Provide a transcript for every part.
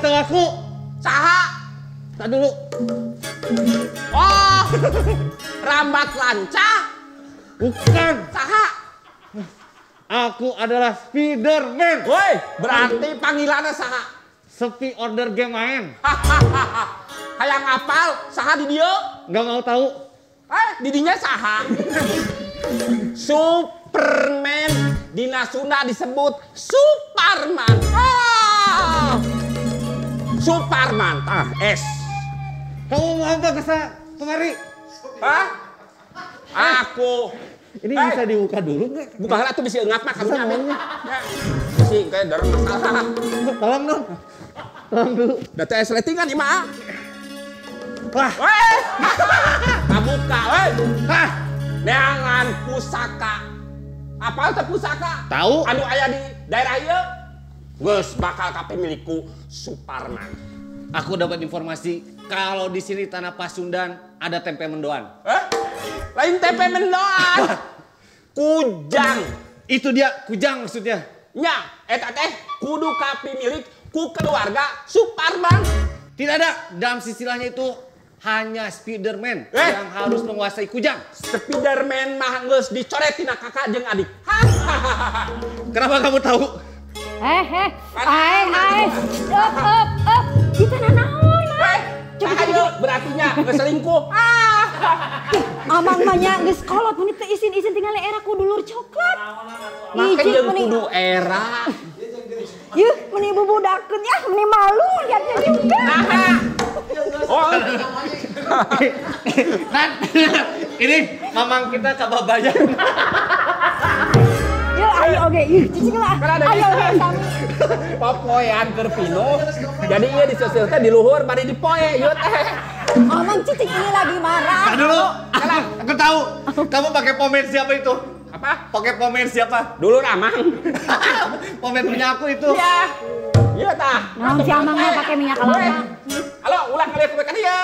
Nggak tahu aku. Saha? Tak dulu. Oh, rambat lancah. Bukan. Saha? Aku adalah Spiderman. Woi, berarti panggilannya saha? Sepi order game main. Hayang apal, saha di dieu? Nggak mau tahu. Didinya saha? Superman dina Sunda disebut Suparman. Oh. Suparman, ah S. Kamu mau apa ke kemari? Hah? Aku. Ini bisa dibuka dulu nggak? Buka lah tuh bisa ngap mah kamu nyamin. Bisi kayak darah masalah. Tolong dong. Tolong dulu. Data es lettingan ima. Wah. Weh. Kabuka, weh. Hah. Neangan pusaka. Apa itu pusaka? Tahu. Anu aya di daerah ieu. Geus bakal kapemilikku Suparman. Aku dapat informasi kalau di sini tanah Pasundan ada tempe mendoan. Lain tempe mendoan. Kujang. Itu dia, kujang maksudnya. Nya, eta teh kudu kapimilik ku keluarga Suparman. Tidak ada, dalam silsilahnya itu hanya Spiderman yang harus menguasai kujang. Spiderman mah geus dicoret tina kakak jeung adik. Kenapa kamu tahu? Ae, up, up, up. Kita nanaon, mah. Ayo, berarti nya geus selingkuh. Amang mah nya geus kolot meni teu isin-isin tinggal era ku dulur coklat. Make jeung kudu era. Yuh, meni bubudakeun ya, meni malu liatnya juga. Oh. Nan, ini mamang kita kababayan. Yuk, ayo oke, yuk cicing lah. Ayo oke, sami. Popoean keur pinuh. Jadi ieu di sosial teh di luhur bari dipoe ieu teh. Amang cicing ini lagi marah. Tadi dulu. Aku tahu. Kamu pakai pomade siapa itu? Apa? Pakai pomade siapa? Dulu Amang. Pomade punya aku itu. Iya. Iya tah. Naon si Amang mah pakai minyak kelapa. Halo, ulah ngalieu ku ka dieu.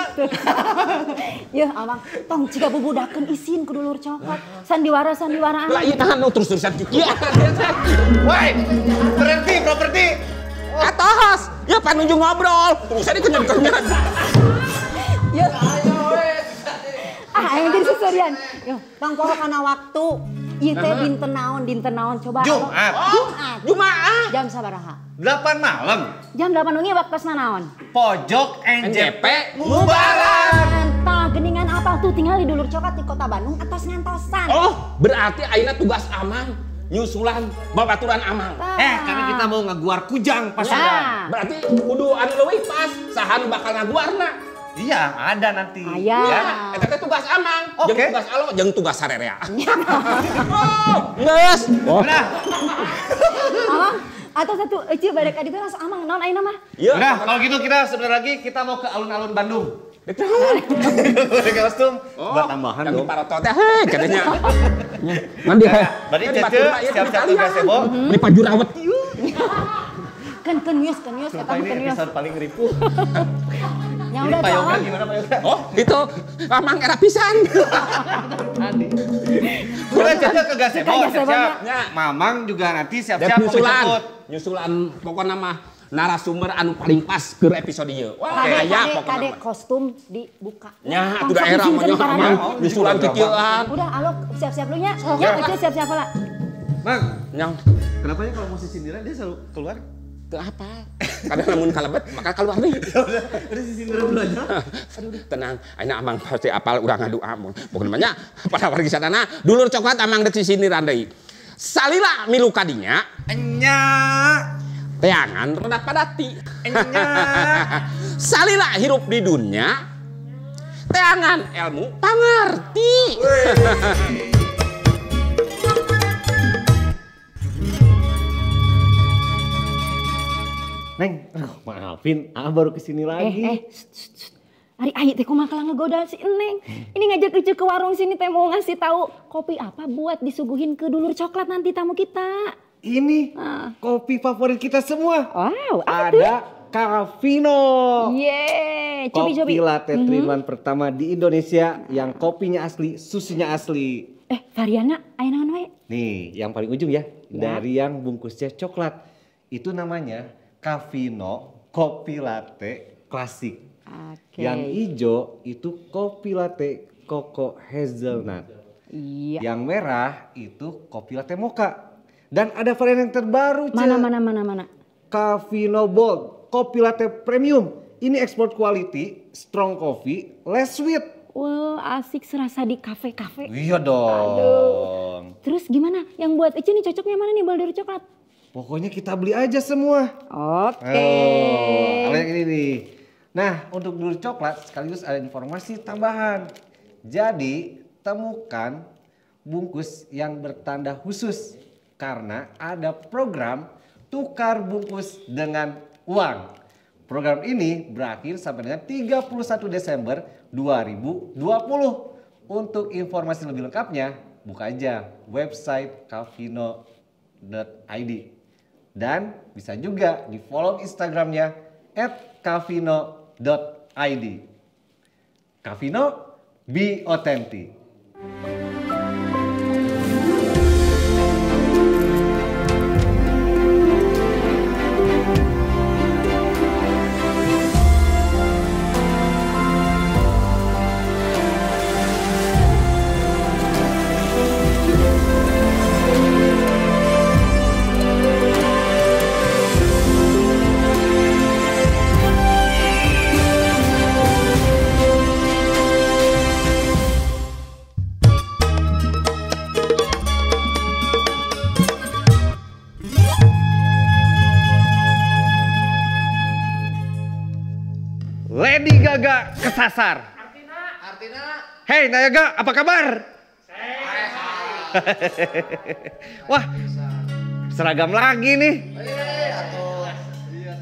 Yeuh, Amang, tong ciga bubudakeun isin ku dulur coklat. Sandiwara-sandiwara Lah ieu tahan nu terus-terusan kieu. Woi, berhenti properti. Atos, ya panuju ngobrol. Terusan dikenyang-kenyang. Yeuh. Ah, aing jadi seserian. Yeuh, tong poho kana waktu. Ieu teh dinten naon coba. Jumat. Jumat. Jumaah. Jam sabaraha? 8 malam. Jam 8 wengi waktosna naon? Pojok NJP ngubaran. Tah geningan apa tuh tinggal di dulur coklat di Kota Bandung atas ngantosan. Oh, berarti ayeuna tugas Amang nyusulan babaturan Amang. Karena kita mau ngaguar kujang Pasundan. Berarti kudu anu leuwih pas saha nu bakal ngaguarna. Iya, ada nanti. Aya. Ya, eta teh tugas Amang, jeung tugas Alo, jeung tugas sarerea. Oh, geus. Udah. Amang, atau satu ece balik ka ditu langsung Amang naon ayeuna mah? Udah, kalau gitu kita sebentar lagi kita mau ke alun-alun Bandung. Udah kostum buat tambahan dong. Yang paroto teh heh katanya. Mandi heh. Berarti Cece siap-siap tugas sebo. Ini pajurawet. Kan kenyus eta mah kenyus. Ini episode paling ripuh. Ya udah Pak Yoga gimana Pak Yoga? Oh, itu Amang era pisan. Tadi. Udah Cece ke gazebo siap-siap. Mamang juga nanti siap-siap mau dijemput. Nyusulan pokokna mah narasumber anu paling pas keur episode ieu. Wah, aya pokokna. Kade kostum dibuka. Nya, atuh daerah mah nya Amang nyusulan kikieuan. Udah, alo siap-siap lu nya. Nya, Ece siap-siap lah. Mang, nyang. Kenapa ya kalau mau sindiran dia selalu keluar? Teu apa? Kadang lamun kalebet maka keluar deui. Udah sisindiran dulu aja. Tenang, ayeuna Amang pasti apal urang ngadua mun. Pokona mah nya para wargi sadana dulur coklat Amang deuk sisindiran deui. Salila milu kadinya enya teangan rada padati. Enya. Salila hirup di dunia teangan ilmu pangarti. Neng, aduh, maafin, ah baru kesini lagi. Ari ai teh kumaha kalah ngegoda si Neng. Ini ngajak Ece ke warung sini teh mau ngasih tahu kopi apa buat disuguhin ke dulur coklat nanti tamu kita. Ini kopi favorit kita semua. Wow, ada Cavino. Yeay, cobi-cobi. Kopi latte 3-in-1 pertama di Indonesia yang kopinya asli, susunya asli. Variana aya naon wae? Nih, yang paling ujung ya, dari yang bungkusnya coklat. Itu namanya Cavino kopi latte klasik. Oke. Yang hijau itu kopi latte koko hazelnut. Iya. Yang merah itu kopi latte mocha. Dan ada varian yang terbaru, Ce. Mana? Cavino Bold, kopi latte premium. Ini export quality, strong coffee, less sweet. Wah, asik serasa di kafe-kafe. Iya dong. Aduh. Terus gimana? Yang buat Ece nih cocoknya mana nih Baldur coklat? Pokoknya kita beli aja semua. Oke. Oh, yang ini nih. Nah, untuk dulur coklat sekaligus ada informasi tambahan. Jadi, temukan bungkus yang bertanda khusus. Karena ada program tukar bungkus dengan uang. Program ini berakhir sampai dengan 31 Desember 2020. Untuk informasi lebih lengkapnya, buka aja website cavino.id. Dan bisa juga di follow Instagramnya @cavino.id. Cavino, be authentic. Lady Gaga kesasar. Artina. Hey Nayaga, apa kabar? Sehat. Wah, seragam lagi nih.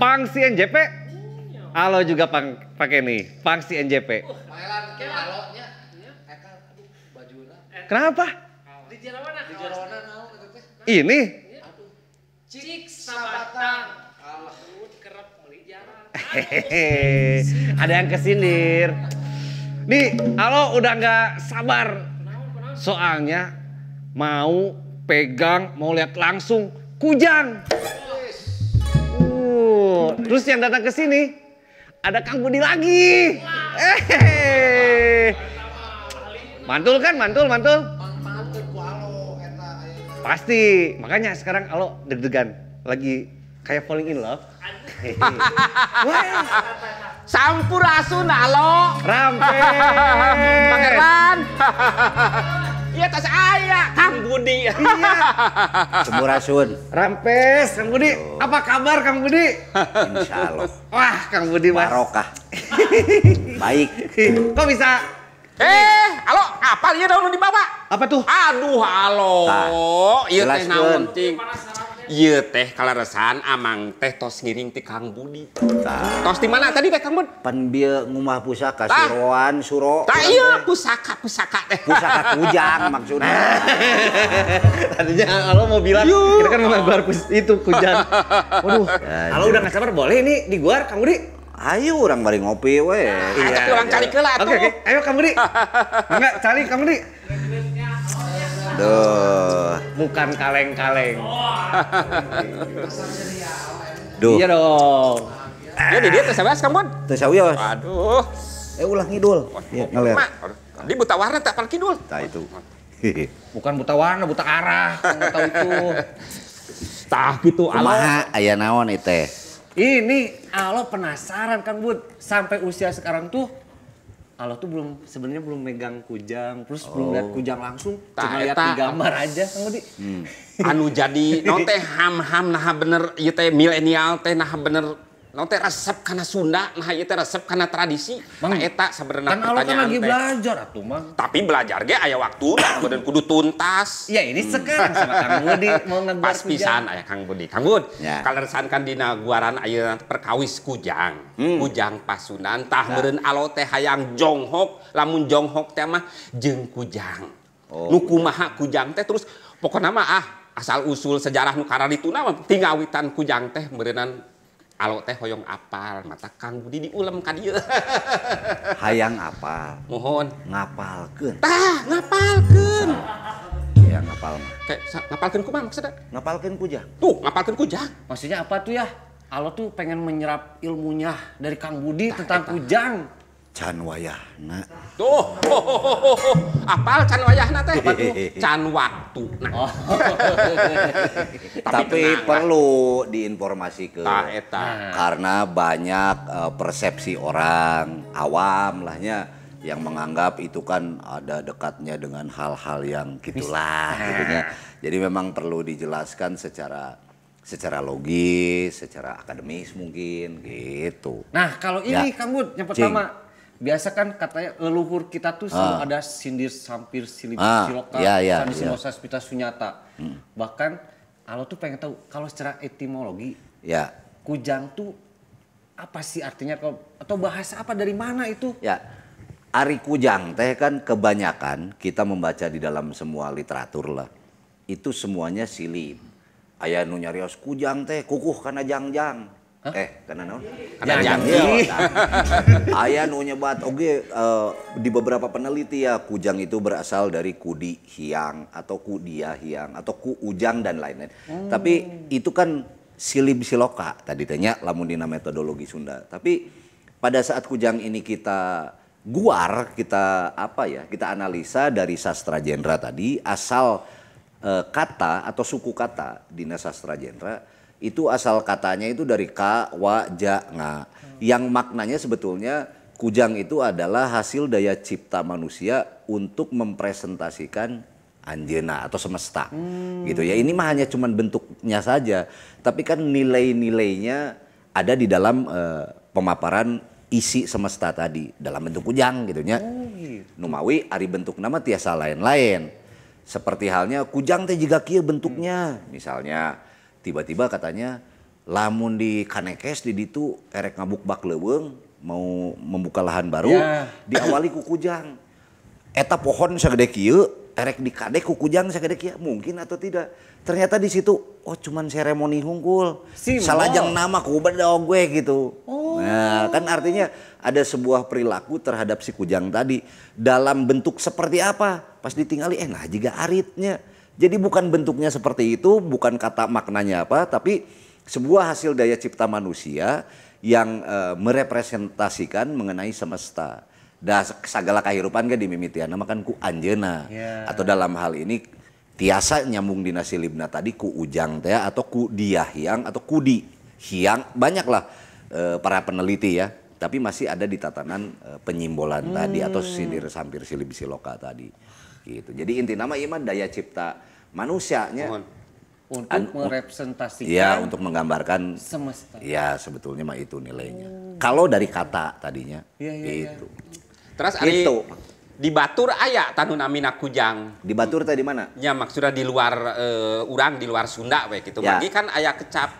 Pangsi NJP. Alo juga pakai nih, Pangsi NJP. Kenapa? Ini? Cik sabatang. Hehehe, ada yang kesindir. Nih, Alo udah nggak sabar. Soalnya mau pegang, mau lihat langsung kujang. Terus yang datang ke sini ada Kang Budi lagi. Hehehe. Mantul kan, mantul. Pasti, makanya sekarang Alo deg-degan lagi kayak falling in love. Wah. Sampurasun Alo. Rampes. Pangeran. Iya tas aya Kang Budi. Iya. Sampurasun. Rampes Kang Budi. Apa kabar Kang Budi? Insya Allah. Wah Kang Budi mas. Barokah. Baik. Kok bisa? Alo, apa ieu daun dibawa? Apa tuh? Aduh, Alo. Ieu teh naon cing? Ieu teh kaleresan amang teh tos ngiring ti Kang Budi. Tos di mana tadi teh Kang Bud? Pan bieu ngumah pusaka suroan suro. Tah ieu pusaka teh. Pusaka kujang maksudnya. Tadinya Alo mau bilang kita kan mau ngaguar itu kujang. Waduh, Alo udah nggak sabar boleh ini diguar Kang Budi? Ayo orang bari ngopi we. Iya, orang cari keula atuh. Oke, ayo Kang Budi. Mangga cari Kang Budi. Duh. Bukan kaleng-kaleng. Duh. Iya dong. Jadi dia teh sawios Kang Bud? Teu sawios. Aduh. Ulah ngidul. Iya, ngeler. Di buta warna tak pal kidul. Tah itu. Bukan buta warna, buta arah. Nggak tahu itu. Tah gitu Alo. Kumaha aya naon ieu teh? Ini Alo penasaran Kang Bud, sampai usia sekarang tuh Alo tuh belum sebenarnya belum megang kujang, terus belum lihat kujang langsung, cuma lihat di gambar aja Kang Budi. Anu jadi non teh ham-ham nah bener ieu teh milenial teh nah bener non teh resep kana Sunda, nah ieu teh resep kana tradisi. Nah eta sabenerna kan Alo pertanyaan kan lagi teh. Belajar atuh Mang. Tapi belajar ge aya waktu dan kudu tuntas. Ya ini sekarang sama Kang Budi mau ngeguar pas pisan aya Kang Budi. Kang Bud, ya. Kaleresan kan dina guaran ayeuna perkawis kujang. Kujang Pasundan tah meureun Alo teh hayang jonghok, lamun jonghok teh mah jeung kujang. Oh. Nu kumaha kujang teh terus pokona mah asal usul sejarah nu kararituna mah tingawitan kujang teh meureunan Alo teh hoyong apal, mata Kang Budi diulem ka dieu. Hayang apal. Mohon. Ngapalkeun. Tah, ngapalkeun. Ya ngapal mah. Kayak ngapalkeun kumaha maksudna? Ngapalkeun kujang. Tuh, ngapalkeun kujang. Maksudnya apa tuh ya? Alo tuh pengen menyerap ilmunya dari Kang Budi tentang kujang. Can wayahna. Tuh, apal can wayahna teh? Can waktu. Nah. Oh. Tapi perlu diinformasikan. Tah eta. Karena banyak persepsi orang awam lahnya yang menganggap itu kan ada dekatnya dengan hal-hal yang gitulah gitunya. Jadi memang perlu dijelaskan secara logis, secara akademis mungkin gitu. Nah, kalau ini ya, Kang Bud yang pertama. Biasa kan katanya leluhur kita tuh selalu ada sindir, sampir, silip, siloka, sandi, simosa, spita, sunyata. Bahkan Alo tuh pengen tahu kalau secara etimologi, kujang tuh apa sih artinya atau bahasa apa dari mana itu? Ya, ari kujang teh kan kebanyakan kita membaca di dalam semua literatur lah. Itu semuanya silip. Aya nu nyarios kujang teh kukuh kana jangjang. Karena naon? Karena janggi. Aya nu nyebat oge di beberapa peneliti ya kujang itu berasal dari kudi hiang atau kudia hiang atau ku ujang dan lain-lain. Tapi itu kan silib siloka tadi tanya lamun dina metodologi Sunda. Tapi pada saat kujang ini kita guar, kita apa ya? Kita analisa dari sastra genre tadi asal kata atau suku kata dina sastra genre itu asal katanya itu dari ka, wa, ja, nga. Yang maknanya sebetulnya kujang itu adalah hasil daya cipta manusia untuk mempresentasikan anjeuna atau semesta. Gitu ya. Ini mah hanya cuman bentuknya saja, tapi kan nilai-nilainya ada di dalam pemaparan isi semesta tadi dalam bentuk kujang gitu nya. Numawi ari bentuk nama tiasa lain-lain. Seperti halnya kujang teh jiga kieu bentuknya. Misalnya tiba-tiba katanya lamun di Kanekes di ditu erek ngabuk bak leuweung mau membuka lahan baru diawali ku kujang. Eta pohon sagede kieu erek dikadek ku kujang sagede kieu mungkin atau tidak. Ternyata di situ oh cuman seremoni hungkul. Salajeng nama ku bedog we gitu. Nah, kan artinya ada sebuah perilaku terhadap si kujang tadi dalam bentuk seperti apa? Pas ditinggali nah jiga aritnya. Jadi bukan bentuknya seperti itu, bukan kata maknanya apa, tapi sebuah hasil daya cipta manusia yang merepresentasikan mengenai semesta. Da sagala kahirupan ge dimimitian makan ku anjeuna. Atau dalam hal ini tiasa nyambung dina silibna tadi ku ujang teh atau ku dia hiang atau kudi hiang, banyaklah para peneliti ya, tapi masih ada di tatanan penyimbolan tadi atau sindir sampir silib siloka tadi. Gitu. Jadi inti nama ieu mah daya cipta manusianya untuk merepresentasikan, ya untuk menggambarkan semesta. Ya sebetulnya mah itu nilainya. Kalau dari kata tadinya itu. Terus ari di Batur aya tanu namina kujang. Di Batur tadi mana? Ya maksudnya di luar urang di luar Sunda we gitu. Ya. Magi kan aya kecap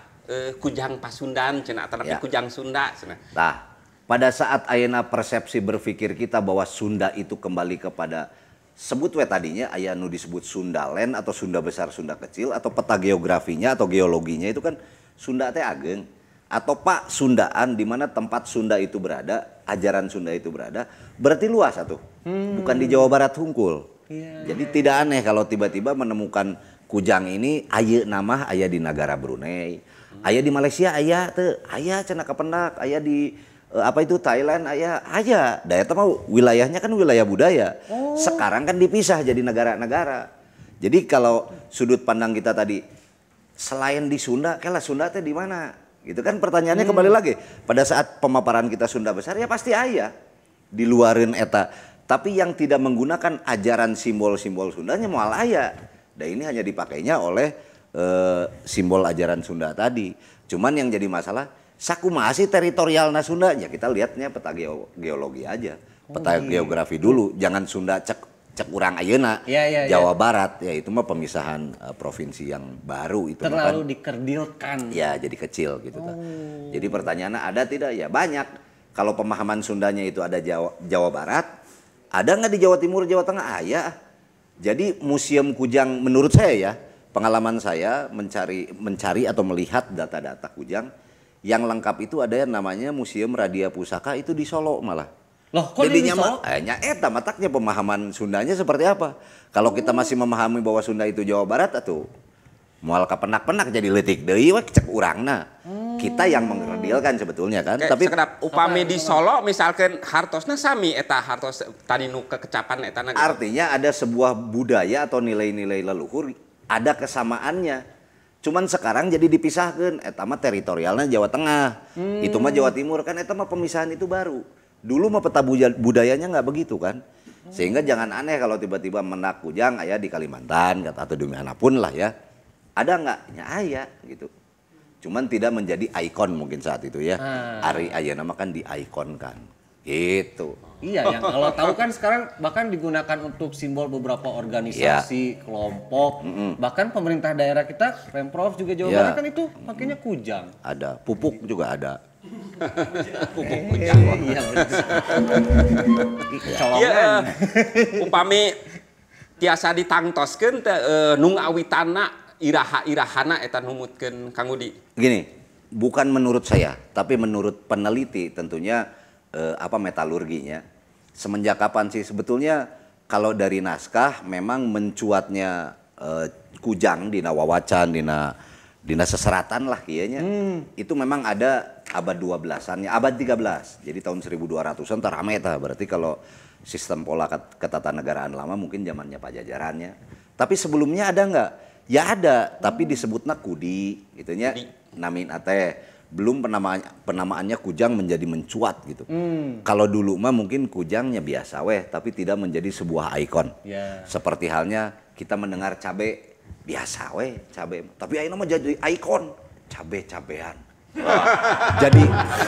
kujang Pasundan cenah tapi kujang Sunda cenah. Tah, pada saat ayeuna persepsi berpikir kita bahwa Sunda itu kembali kepada sebut we tadinya aya nu disebut Sundaland atau Sunda besar Sunda kecil atau peta geografinya atau geologinya itu kan Sunda teh ageng atau Pak Sundaan di mana tempat Sunda itu berada, ajaran Sunda itu berada, berarti luas atuh. Bukan di Jawa Barat hungkul. Jadi tidak aneh kalau tiba-tiba menemukan kujang ini ayeuna mah aya di negara Brunei, aya di Malaysia aya teu, aya cenah kapendak, aya di apa itu Thailand aya aya. Da eta mah wilayahnya kan wilayah budaya. Sekarang kan dipisah jadi negara-negara. Jadi kalau sudut pandang kita tadi selain di Sunda, kela Sunda teh di mana? Gitu kan pertanyaannya kembali lagi. Pada saat pemaparan kita Sunda besar ya pasti aya di luareun eta. Tapi yang tidak menggunakan ajaran simbol-simbol Sundanya moal aya. Dan ini hanya dipakainya oleh simbol ajaran Sunda tadi. Cuman yang jadi masalah sakumaha sih teritorialna Sunda? Ya kita lihatnya peta geologi aja. Peta geografi dulu, jangan Sunda cek urang ayeuna. Jawa Barat ya itu mah pemisahan provinsi yang baru itu terlalu kan, dikerdilkan. Ya jadi kecil gitu. Jadi pertanyaannya ada tidak? Ya banyak. Kalau pemahaman Sundanya itu ada Jawa Barat, ada nggak di Jawa Timur, Jawa Tengah? Aya. Jadi Museum Kujang menurut saya ya, pengalaman saya mencari atau melihat data-data Kujang yang lengkap itu ada yang namanya Museum Radia Pusaka itu di Solo malah. Loh, kok di Solo? Nya eta mataknya pemahaman Sundanya seperti apa? Kalau kita masih memahami bahwa Sunda itu Jawa Barat atuh moal kapenak-penak jadi leutik deui we cek urangna. Kita yang mengkerdilkan sebetulnya kan. Oke, tapi sekedap upami di Solo misalkan hartosna sami eta hartos tadi nu kekecapan eta na gitu. Artinya ada sebuah budaya atau nilai-nilai leluhur ada kesamaannya. Cuman sekarang jadi dipisahkan, eta mah teritorialnya Jawa Tengah, itu mah Jawa Timur kan, eta mah pemisahan itu baru. Dulu mah peta budayanya nggak begitu kan. Sehingga jangan aneh kalau tiba-tiba menak kujang aya di Kalimantan atau di manapun lah ya. Ada nggak? Ya aya gitu. Cuman tidak menjadi ikon mungkin saat itu ya. Ari ayeuna mah kan diikonkan. Gitu. Iya, yang kalau tahu kan sekarang bahkan digunakan untuk simbol beberapa organisasi, kelompok, bahkan pemerintah daerah kita, Pemprov juga Jawa Barat kan itu pakainya kujang. Ada, pupuk juga ada. Pupuk kujang. Iya betul. Iya, upami tiasa ditangtoskeun teh nu ngawitana iraha-irahana eta numutkeun Kang Udi. Gini, bukan menurut saya, tapi menurut peneliti tentunya apa metalurginya. Semenjak kapan sih sebetulnya kalau dari naskah memang mencuatnya kujang dina wawacan, dina seseratan lah kayaknya. Itu memang ada abad 12-an, abad 13. Jadi tahun 1200-an terame tah. Berarti kalau sistem pola ketatanegaraan lama mungkin zamannya Pajajarannya. Tapi sebelumnya ada nggak? Ya ada, tapi disebutnya kudi, gitunya. Namin ate belum penamaannya kujang menjadi mencuat gitu. Kalau dulu mah mungkin kujangnya biasa weh, tapi tidak menjadi sebuah ikon. Seperti halnya kita mendengar cabe biasa weh, cabe. Tapi ayeuna mah jadi ikon, cabe-cabean. Jadi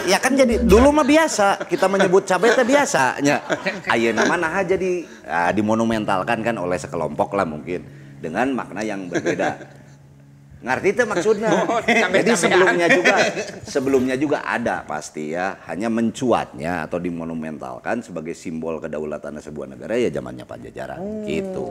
ya kan jadi dulu mah biasa kita menyebut cabe teh biasa nya. Ayeuna mah naha jadi dimonumentalkan kan oleh sekelompok lah mungkin dengan makna yang berbeda. Ngerti itu maksudnya. Jadi sebelumnya juga ada pasti ya, hanya mencuatnya atau dimonumentalkan sebagai simbol kedaulatan sebuah negara ya zamannya Pajajaran gitu.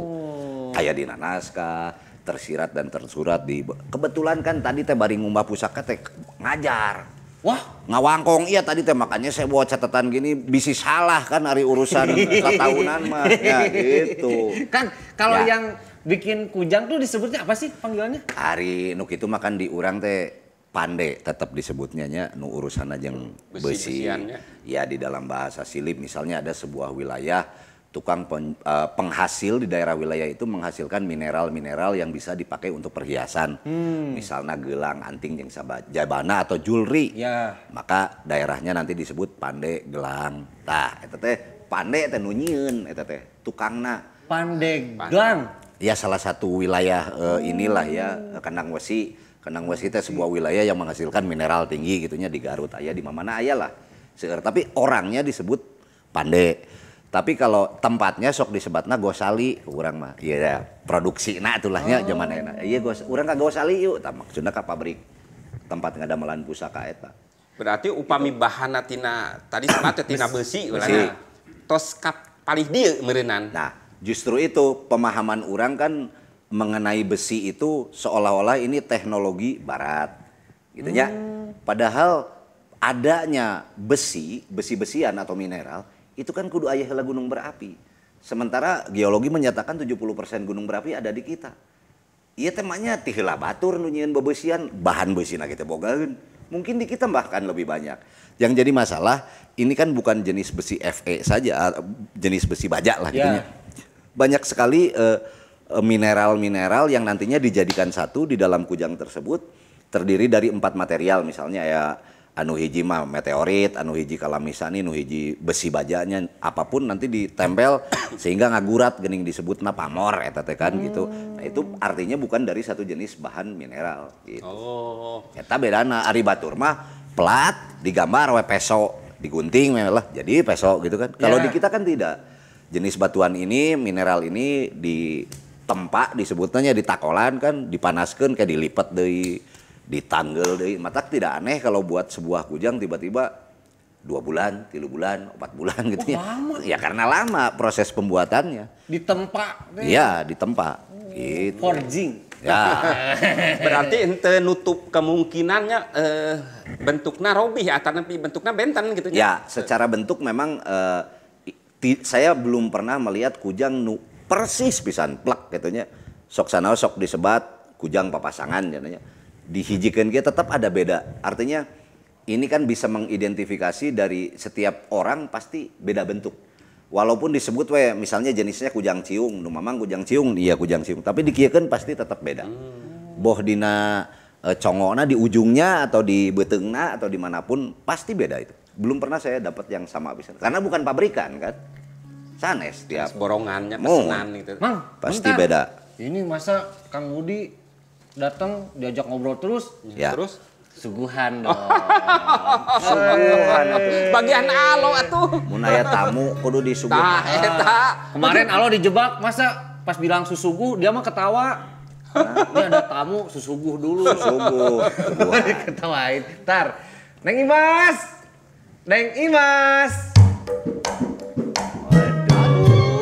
Kayak di naskah, tersirat dan tersurat di kebetulan kan tadi teh bari ngumbah pusaka teh ngajar. Wah, ngawangkong iya tadi teh makanya saya bawa catatan gini bisi salah kan hari urusan ketahunan mah ya gitu. Kan kalau ya, yang bikin kujang tuh disebutnya apa sih panggilannya? Ari nu kitu mah kan di urang teh pande tetap disebutnya nya nu urusan jeung besi. Ya di dalam bahasa silip misalnya ada sebuah wilayah tukang penghasil di daerah wilayah itu menghasilkan mineral-mineral yang bisa dipakai untuk perhiasan. Misalnya gelang, anting jeung jabana atau jewelry. Ya. Maka daerahnya nanti disebut pande gelang. Tah eta teh pande teh nu nyieun eta teh tukangna. Pande gelang. Ya salah satu wilayah inilah ya Kandang Wesi. Kandang Wesi itu sebuah wilayah yang menghasilkan mineral tinggi gitunya di Garut aya di mana-mana aya lah. Seueur, tapi orangnya disebut pande. Tapi kalau tempatnya sok disebatna Gosali urang mah. Iya produksina itulahnya zaman ayeuna. Iya urang ka Gosali yuk tah maksudna ka pabrik tempat ngadamelan pusaka eta. Berarti upami bahanna tina tadi sebat tina besi ulahna. Tos kapalih dieu meureunnan. Nah, justru itu pemahaman orang kan mengenai besi itu seolah-olah ini teknologi barat gitu ya. Padahal adanya besi, besi-besian atau mineral itu kan kudu aya heula gunung berapi. Sementara geologi menyatakan 70% gunung berapi ada di kita. Ieu teh mah ti heula batur nu nyieun bebesian, bahan besina kita bogaeun. Mungkin di kita bahkan lebih banyak. Yang jadi masalah ini kan bukan jenis besi Fe saja, jenis besi baja lah gitu ya. Banyak sekali mineral-mineral yang nantinya dijadikan satu di dalam kujang tersebut terdiri dari 4 material misalnya ya anu hiji mah meteorit, anu hiji kalamisani, anu hiji besi bajanya apapun nanti ditempel sehingga ngagurat geuning disebutna pamor eta teh kan gitu. Nah itu artinya bukan dari satu jenis bahan mineral gitu. Oh. Eta bedana ari batur mah plat digambar we peso, digunting we lah jadi peso gitu kan. Kalau di kita kan tidak. Jenis batuan ini, mineral ini ditempa disebutnya ditakolan kan, dipanaskan kayak dilipet deui, ditanggel deui. Matak tidak aneh kalau buat sebuah kujang tiba-tiba 2 bulan, 3 bulan, 4 bulan gitu ya. Lama. Ya karena lama proses pembuatannya. Ditempa. Iya, ditempa. Gitu. Forging. Ya. Berarti ente nutup kemungkinannya bentuknya robih atau bentuknya benten gitu ya. Secara bentuk memang saya belum pernah melihat kujang nu persis pisan plek gitunya. Sok sanaos sok disebat kujang papasangan jadinya. Dihijikeun ge tetap ada beda. Artinya ini kan bisa mengidentifikasi dari setiap orang pasti beda bentuk. Walaupun disebut we misalnya jenisnya kujang ciung, nu mamang kujang ciung, iya kujang ciung, tapi dikieukeun pasti tetap beda. Boh dina congokna di ujungnya atau di beuteungna atau dimanapun pasti beda itu. Belum pernah saya dapat yang sama bisa. Karena bukan pabrikan kan. Sanes tiap borongannya pesenan gitu. Mang, pasti bentar. Beda. Ini masa Kang Budi datang diajak ngobrol terus, ya. Terus suguhan dong. Suguhan atuh. Bagian alo atuh. Mun aya tamu kudu disuguhan. Tah eta. Kemarin alo dijebak, masa pas bilang susuguh dia mah ketawa. Ini ada tamu susuguh dulu. Susuguh. Diketawain. Ntar. Neng Imas. Neng Imas. Waduh.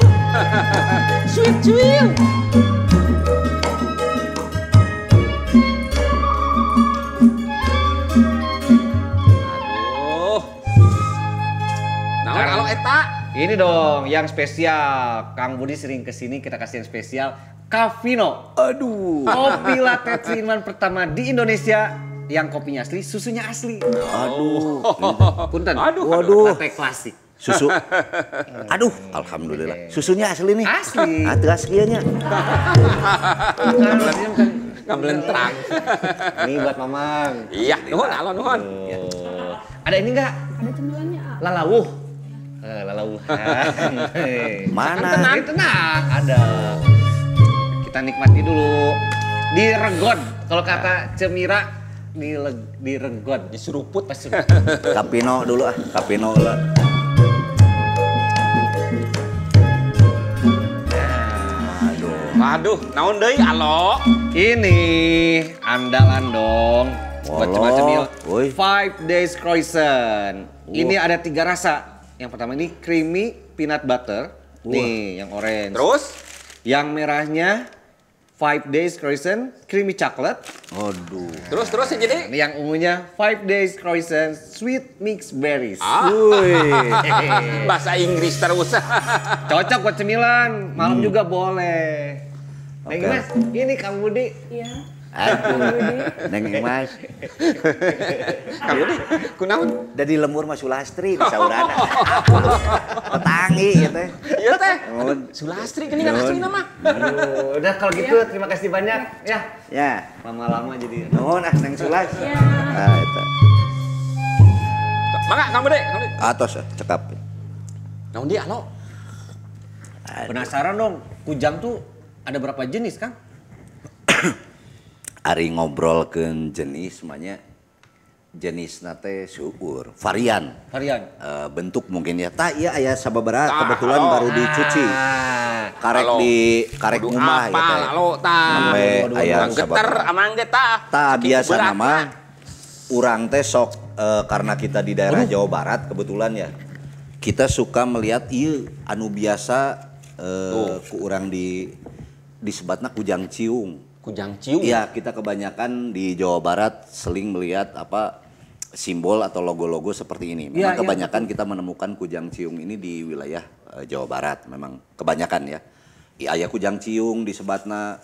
Sweet cuil. Kalau eta ini dong yang spesial. Kang Budi sering kesini, kita kasih yang spesial. Kavino. Aduh. Kopi latte 3-in-1 pertama di Indonesia yang kopinya asli, susunya asli. Aduh. Punten. Aduh. Waduh. Latte klasik. Susu. Aduh, alhamdulillah. Susunya asli nih. Asli. Atuh aslinya. Nggak melentrang. Ini buat Mamang. Iya, nuhun, alo nuhun. Ada ini enggak? Ada cemilannya. Lalawuh. Lalauhan. Mana? Tenang, tenang. Ada. Kita nikmati dulu. Diregon. Kalau kata Cemira, diregon. Diseruput. Kapino dulu ah. Kapino lah. Aduh. Waduh, naon deui alo? Ini andalan dong. Buat cemil-cemil. 5 Days Croissant. Ini ada 3 rasa. Yang pertama ini creamy peanut butter. Nih, yang orange. Terus? Yang merahnya 5 Days Croissant creamy chocolate. Aduh. Terus jadi? Ini yang ungunya 5 Days Croissant sweet mixed berries. Ah. Bahasa Inggris terus. Cocok buat cemilan, malam juga boleh. Neng Imas, ini Kang Budi. Iya. Aduh, Neng Imas. Kang Budi, kunaon? Da di lembur mah Sulastri di saurana. Petangi ya teh. Iya teh. Sulastri gini kan asli nama. Aduh, udah kalau gitu terima kasih banyak ya. Ya. Lama-lama jadi. Nuhun ah Neng Sulas. Iya. Nah, eta. Mangga Kang Budi, Atos cekap. Naon dia alo? Penasaran dong, kujang tuh ada berapa jenis, Kang? Ari ngobrolkeun jenis semuanya jenis nate syukur varian bentuk mungkin ya tak iya aya sababaraha kebetulan baru dicuci karek halo. Di karek rumah ya teh sampai aya geter amang ge tah tah biasa nama urang teh sok karena kita di daerah Jawa Barat kebetulan ya kita suka melihat ieu anu biasa ku urang di disebatna kujang ciung. Kujang ciung. Iya, kita kebanyakan di Jawa Barat seling melihat apa simbol atau logo-logo seperti ini. Memang ya, kebanyakan ya, kita menemukan kujang ciung ini di wilayah Jawa Barat. Memang kebanyakan ya. Iya aya kujang ciung disebatna,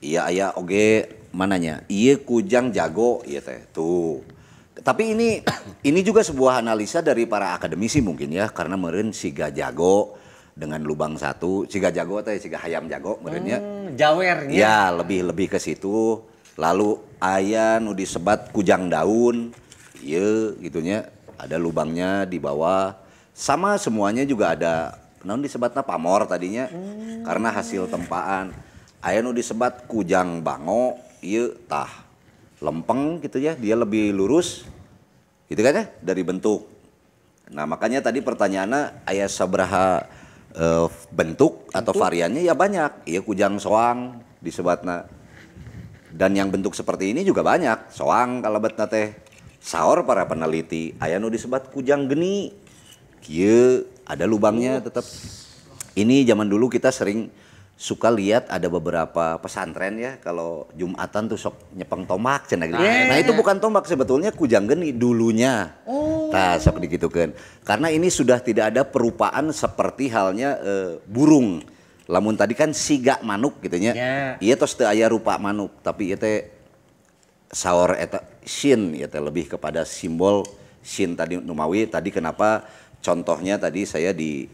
iya aya oge mananya? Iya kujang jago ieu teh. Tuh. Tapi ini juga sebuah analisa dari para akademisi mungkin ya, karena meureun siga jago dengan lubang satu, siga jago teh siga hayam jago meureunnya. Jawernya. Ya, lebih ke situ. Lalu aya nu disebat kujang daun, ieu gitunya, ada lubangnya di bawah. Sama semuanya juga ada naon disebatna pamor tadinya karena hasil tempaan. Aya nu disebat kujang bango, ieu tah lempeng gitu ya, dia lebih lurus. Gitu kan ya dari bentuk. Nah, makanya tadi pertanyaannya aya sabaraha bentuk atau variannya ya banyak. Iya kujang soang disebatna. Dan yang bentuk seperti ini juga banyak. Soang kalebetna teh. Saur para peneliti aya nu disebat kujang geni. Kieu ada lubangnya tetap. Ini zaman dulu kita sering suka lihat ada beberapa pesantren ya kalau Jumatan tuh sok nyepeng tombak cenah gitu. Nah, itu bukan tombak sebetulnya kujang geni dulunya. Oh. Tah sok digitukeun. Karena ini sudah tidak ada perupaan seperti halnya burung. Lamun tadi kan siga manuk gitu nya. Yeah. Ieu tos teu aya rupa manuk, tapi ieu teh Saur eta shin ya teh lebih kepada simbol shin tadi Numawi tadi kenapa contohnya tadi saya di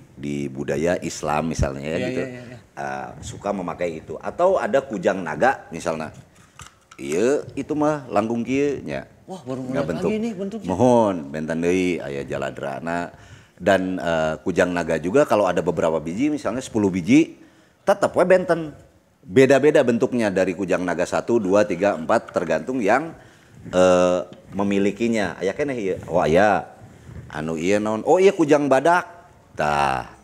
budaya Islam misalnya ya, gitu. Iya. Suka memakai itu atau ada kujang naga misalnya. Iya, itu mah langkung kieu nya. Wah, baru ngeliat lagi nih bentuknya. Mohon benten deui aya jaladrana dan kujang naga juga kalau ada beberapa biji misalnya 10 biji tetap we benten. Beda-beda bentuknya dari kujang naga 1, 2, 3, 4 tergantung yang memilikinya. Aya keneh ieu. Oh aya. Anu ieu naon? Oh iya kujang badak. Tah.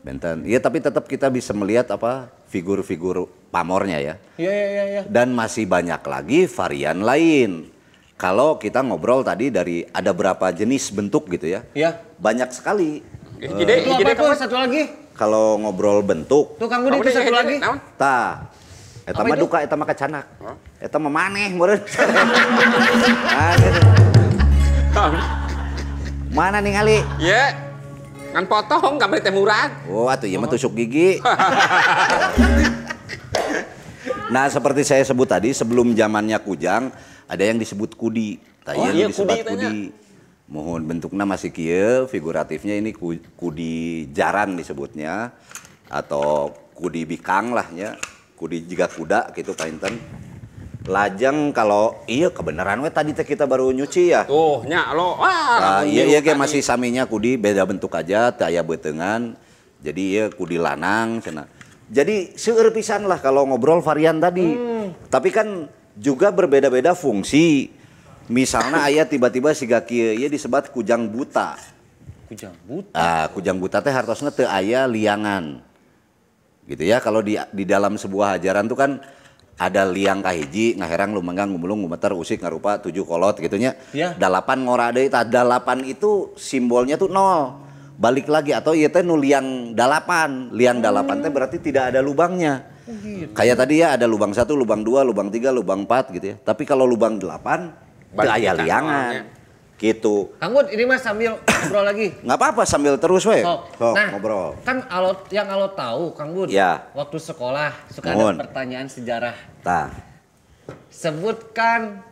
Benten. Iya tapi tetap kita bisa melihat apa figur-figur pamornya ya. Iya. Dan masih banyak lagi varian lain. Kalau kita ngobrol tadi dari ada berapa jenis bentuk gitu ya. Iya. Banyak sekali. Itu apa tuh satu lagi? Kalau ngobrol bentuk. Tuh Kang Budi itu satu lagi. Tah. Eta mah duka, eta mah kacanak. Eta mah maneh meureun. Mana ningali? Iya. Ngan potong kamari teh murag. Oh, atuh ieu mah tusuk gigi. Nah, seperti saya sebut tadi, sebelum zamannya kujang, ada yang disebut kudi. Tah Oh, ieu iya, disebut kudi. Kudi. Mohon bentuknya masih kieu, figuratifnya ini kudi jaran disebutnya atau kudi bikang lah nya, kudi jiga kuda gitu painten. Lajeng kalau iya kebenaran we tadi teh kita baru nyuci ya. Tuh nya lo. Wah, nah, iya iya kayak masih saminya kudi beda bentuk aja, teu aya beuteungan. Jadi iya kudi lanang cenah. Jadi seueur pisan lah kalau ngobrol varian tadi. Tapi kan juga berbeda-beda fungsi. Misalnya aya tiba-tiba siga kieu ieu disebat kujang buta. Kujang buta. Ah, kujang buta teh hartosna teu aya liangan. Gitu ya kalau di dalam sebuah ajaran tuh kan ada liang kahiji ngaherang lumenggang gumulung gumeter usik ngarupa 7 kolot gitu nya. Ya. 8 ngora deui tah 8 itu simbolnya tuh 0. Balik lagi atau ieu teh nu liang 8. Liang 8 teh berarti tidak ada lubangnya. Oh, gitu. Kayak tadi ya ada lubang 1, lubang 2, lubang 3, lubang 4 gitu ya. Tapi kalau lubang 8 teu aya liangan. Gitu. Kang Bud, ini mah sambil ngobrol lagi. Nggak apa-apa sambil terus we. Sok. Sok, nah, ngobrol. Kan yang alo tahu Kang Bud. Ya. Waktu sekolah suka Mohon. Ada pertanyaan sejarah. Tah. Sebutkan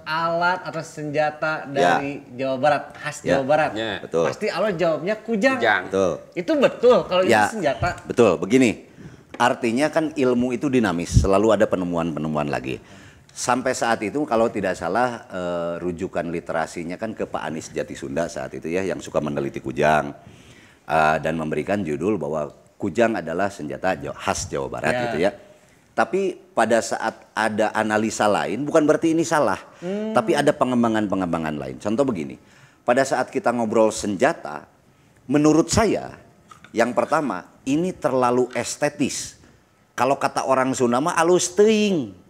alat atau senjata dari Jawa Barat, khas Ya. Jawa Barat. Ya. Betul. Pasti alo jawabnya kujang. Kujang. Betul. Itu betul kalau Ya, itu senjata. Betul, begini. Artinya kan ilmu itu dinamis, selalu ada penemuan-penemuan lagi. Sampai saat itu kalau tidak salah rujukan literasinya kan ke Pak Anies Jati Sunda saat itu ya yang suka meneliti kujang dan memberikan judul bahwa kujang adalah senjata khas Jawa Barat Ya. gitu ya. Tapi pada saat ada analisa lain bukan berarti ini salah, tapi ada pengembangan-pengembangan lain. Contoh begini, pada saat kita ngobrol senjata, menurut saya yang pertama ini terlalu estetis. Kalau kata orang Sunda mah alus teuing.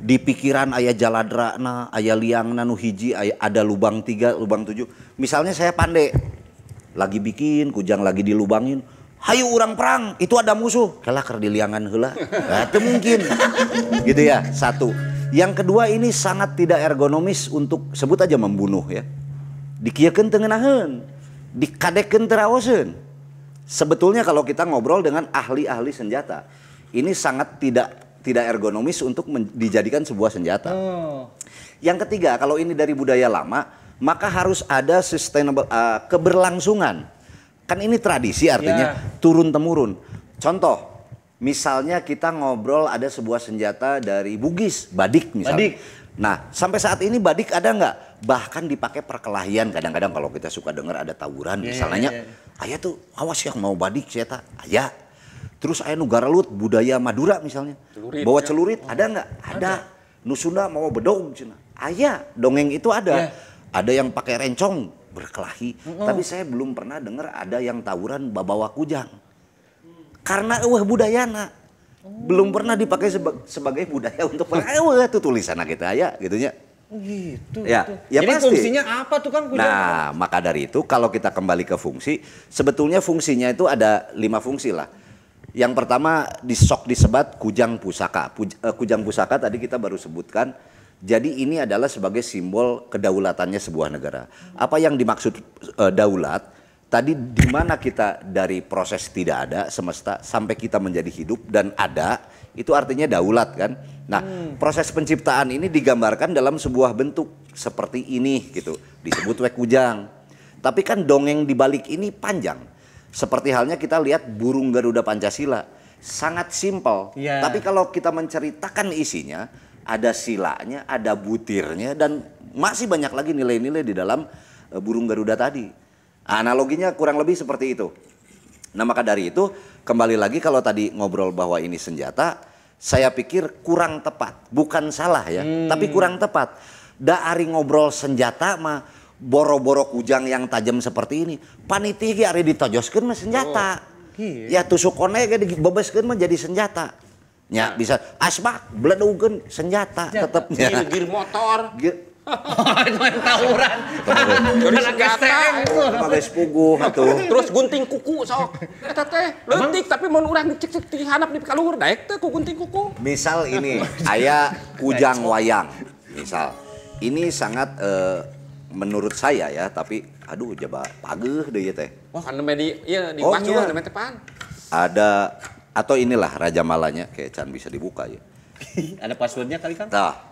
Di pikiran aya jaladrana, aya liangna nu hiji, aya, ada lubang 3, lubang 7. Misalnya saya pandai, lagi bikin kujang lagi dilubangin, hayu urang perang, itu ada musuh. Kalah keur diliangan heula. Nah, itu mungkin. Gitu ya, satu. Yang kedua ini sangat tidak ergonomis untuk sebut aja membunuh ya. Dikieukeun teu ngeunaheun, dikadekeun teu raoseun. Sebetulnya kalau kita ngobrol dengan ahli-ahli senjata, ini sangat tidak ergonomis untuk dijadikan sebuah senjata. Oh. Yang ketiga, kalau ini dari budaya lama, maka harus ada sustainable keberlangsungan. Kan ini tradisi artinya turun temurun. Contoh, misalnya kita ngobrol ada sebuah senjata dari Bugis, badik misalnya. Badik. Nah, sampai saat ini badik ada nggak? Bahkan dipakai perkelahian kadang-kadang kalau kita suka dengar ada tawuran misalnya, ayah tuh awas yang mau badik saya ayah. Terus aya nu garalut budaya Madura misalnya. Celurit, bawa ya. celurit ada nggak? Ada. Nu Sunda mau bedog cenah. Aya, dongeng itu ada. Yeah. Ada yang pakai rencong berkelahi. Tapi saya belum pernah dengar ada yang tawuran babawa kujang. Karena eueuh budayana. Belum pernah dipakai sebagai budaya untuk eueuh tuh tulisan kita aya gitu nya. Oh gitu. Ya, gitu. ya jadi pasti. Fungsinya apa tuh Kang kujang? Nah, maka dari itu kalau kita kembali ke fungsi, sebetulnya fungsinya itu ada 5 fungsi lah. Yang pertama disok disebat kujang pusaka. Kujang pusaka tadi kita baru sebutkan. Jadi ini adalah sebagai simbol kedaulatannya sebuah negara. Apa yang dimaksud daulat? Tadi di mana kita dari proses tidak ada semesta sampai kita menjadi hidup dan ada, itu artinya daulat kan. Nah, proses penciptaan ini digambarkan dalam sebuah bentuk seperti ini gitu, disebut we kujang. Tapi kan dongeng di balik ini panjang. Seperti halnya kita lihat burung Garuda Pancasila, sangat simpel. Yeah. Tapi kalau kita menceritakan isinya, ada silanya, ada butirnya, dan masih banyak lagi nilai-nilai di dalam burung Garuda tadi. Analoginya kurang lebih seperti itu. Nah, maka dari itu kembali lagi kalau tadi ngobrol bahwa ini senjata, saya pikir kurang tepat. Bukan salah ya, tapi kurang tepat. Da ari ngobrol senjata mah boro-boro kujang yang tajam seperti ini. Paniti ge ari ditojoskeun mah senjata. Oh. Ya tusuk kone ge dibebeskeun mah jadi senjata. Ya bisa asbak bledugeun senjata tetepnya. Gir motor. Itu yang tawuran. Jadi senjata itu. Pakai sepuguh atuh. Terus gunting kuku sok. Eta teh leutik tapi mun urang dicek-cek ti handap di kaluhur daek teh ku gunting kuku. Misal ini aya kujang wayang. Misal ini sangat menurut saya ya, tapi aduh jaba pageuh deui teh. Wah, kan di ieu di basuh nembe teh pan. Ada atau inilah Raja Malanya kayak can bisa dibuka ya. Ada passwordnya kali Kang? Tah.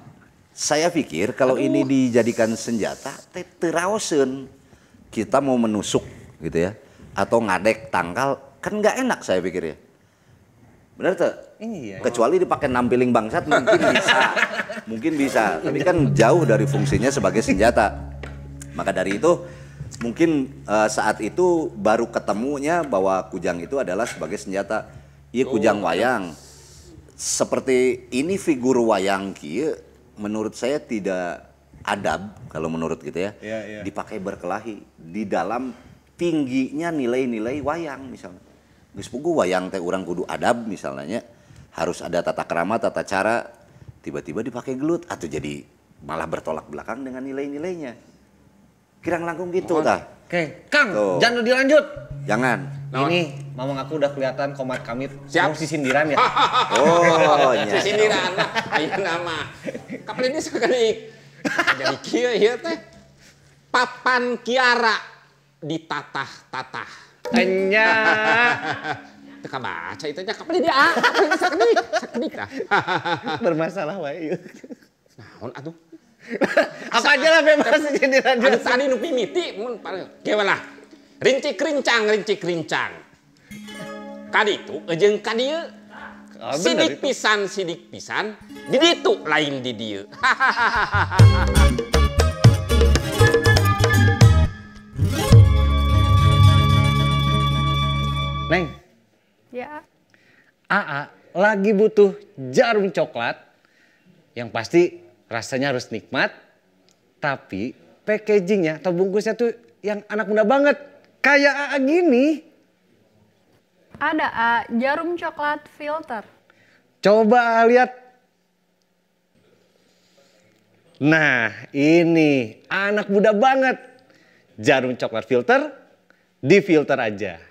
Saya pikir kalau ini dijadikan senjata, teh teu raoseun. Kita mau menusuk gitu ya, atau ngadek tangkal, kan nggak enak saya pikir ya. Benar tuh? Iya. Kecuali dipakai nampiling bangsat mungkin bisa. Mungkin bisa, tapi kan jauh dari fungsinya sebagai senjata. Maka dari itu mungkin saat itu baru ketemunya bahwa kujang itu adalah sebagai senjata. Iya kujang wayang. Seperti ini figur wayang kieu menurut saya tidak adab kalau menurut gitu ya. Ya, ya. Dipakai berkelahi di dalam tingginya nilai-nilai wayang misalnya. Geus puguh wayang teh urang kudu adab misalnya, harus ada tata krama, tata cara, tiba-tiba dipakai gelut atau jadi malah bertolak belakang dengan nilai-nilainya. Kirang langkung gitu tah. Oke, Kang, tuh. Jangan dilanjut. Jangan. Ini mamang aku udah kelihatan komat kamit. Siap. Mau sisindiran ya? Oh, iya. Sisindiran lah. Ayeuna mah. Kapan ini sekali jadi kieu ieu teh. Papan Kiara ditatah-tatah. Enya. Teu kabaca itu nya kapan dia? Kapan ini sakedik? Sakedik tah. Bermasalah wae ieu. Naon atuh? Apa aja lah bebas sindiran. Anu tadi nu mimiti mun kieu lah. Rincik rincang, rincik rincang. Kaditu jeung ka dieu. Sidik pisan, sidik pisan. Di ditu lain di dieu. Neng. Ya. AA lagi butuh jarum coklat. Yang pasti rasanya harus nikmat, tapi packagingnya atau bungkusnya tuh yang anak muda banget. Kayak AA gini. Ada A, jarum coklat filter. Coba lihat. Nah ini anak muda banget. Jarum coklat filter, difilter aja.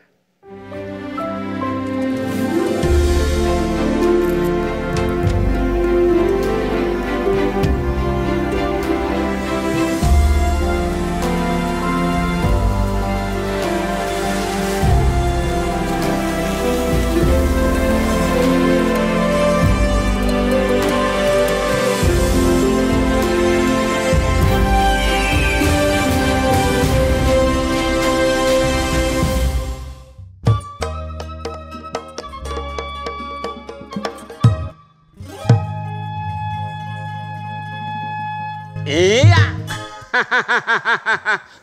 Iya.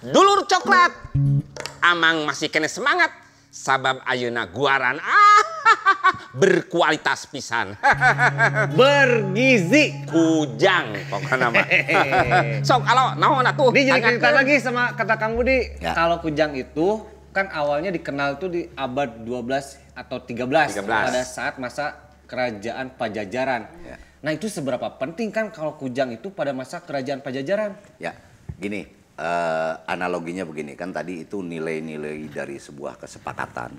Dulur coklat. Amang masih kena semangat. Sabab ayeuna guaran berkualitas pisan. Bergizi. Kujang pokoknya mah. Sok alo naon atuh. Ini jadi cerita lagi sama kata Kang Budi. Ya. Kalau kujang itu kan awalnya dikenal tuh di abad 12 atau 13 pada saat masa kerajaan Pajajaran. Ya. Nah itu seberapa penting kan kalau kujang itu pada masa kerajaan Pajajaran? Ya gini, analoginya begini kan tadi itu nilai-nilai dari sebuah kesepakatan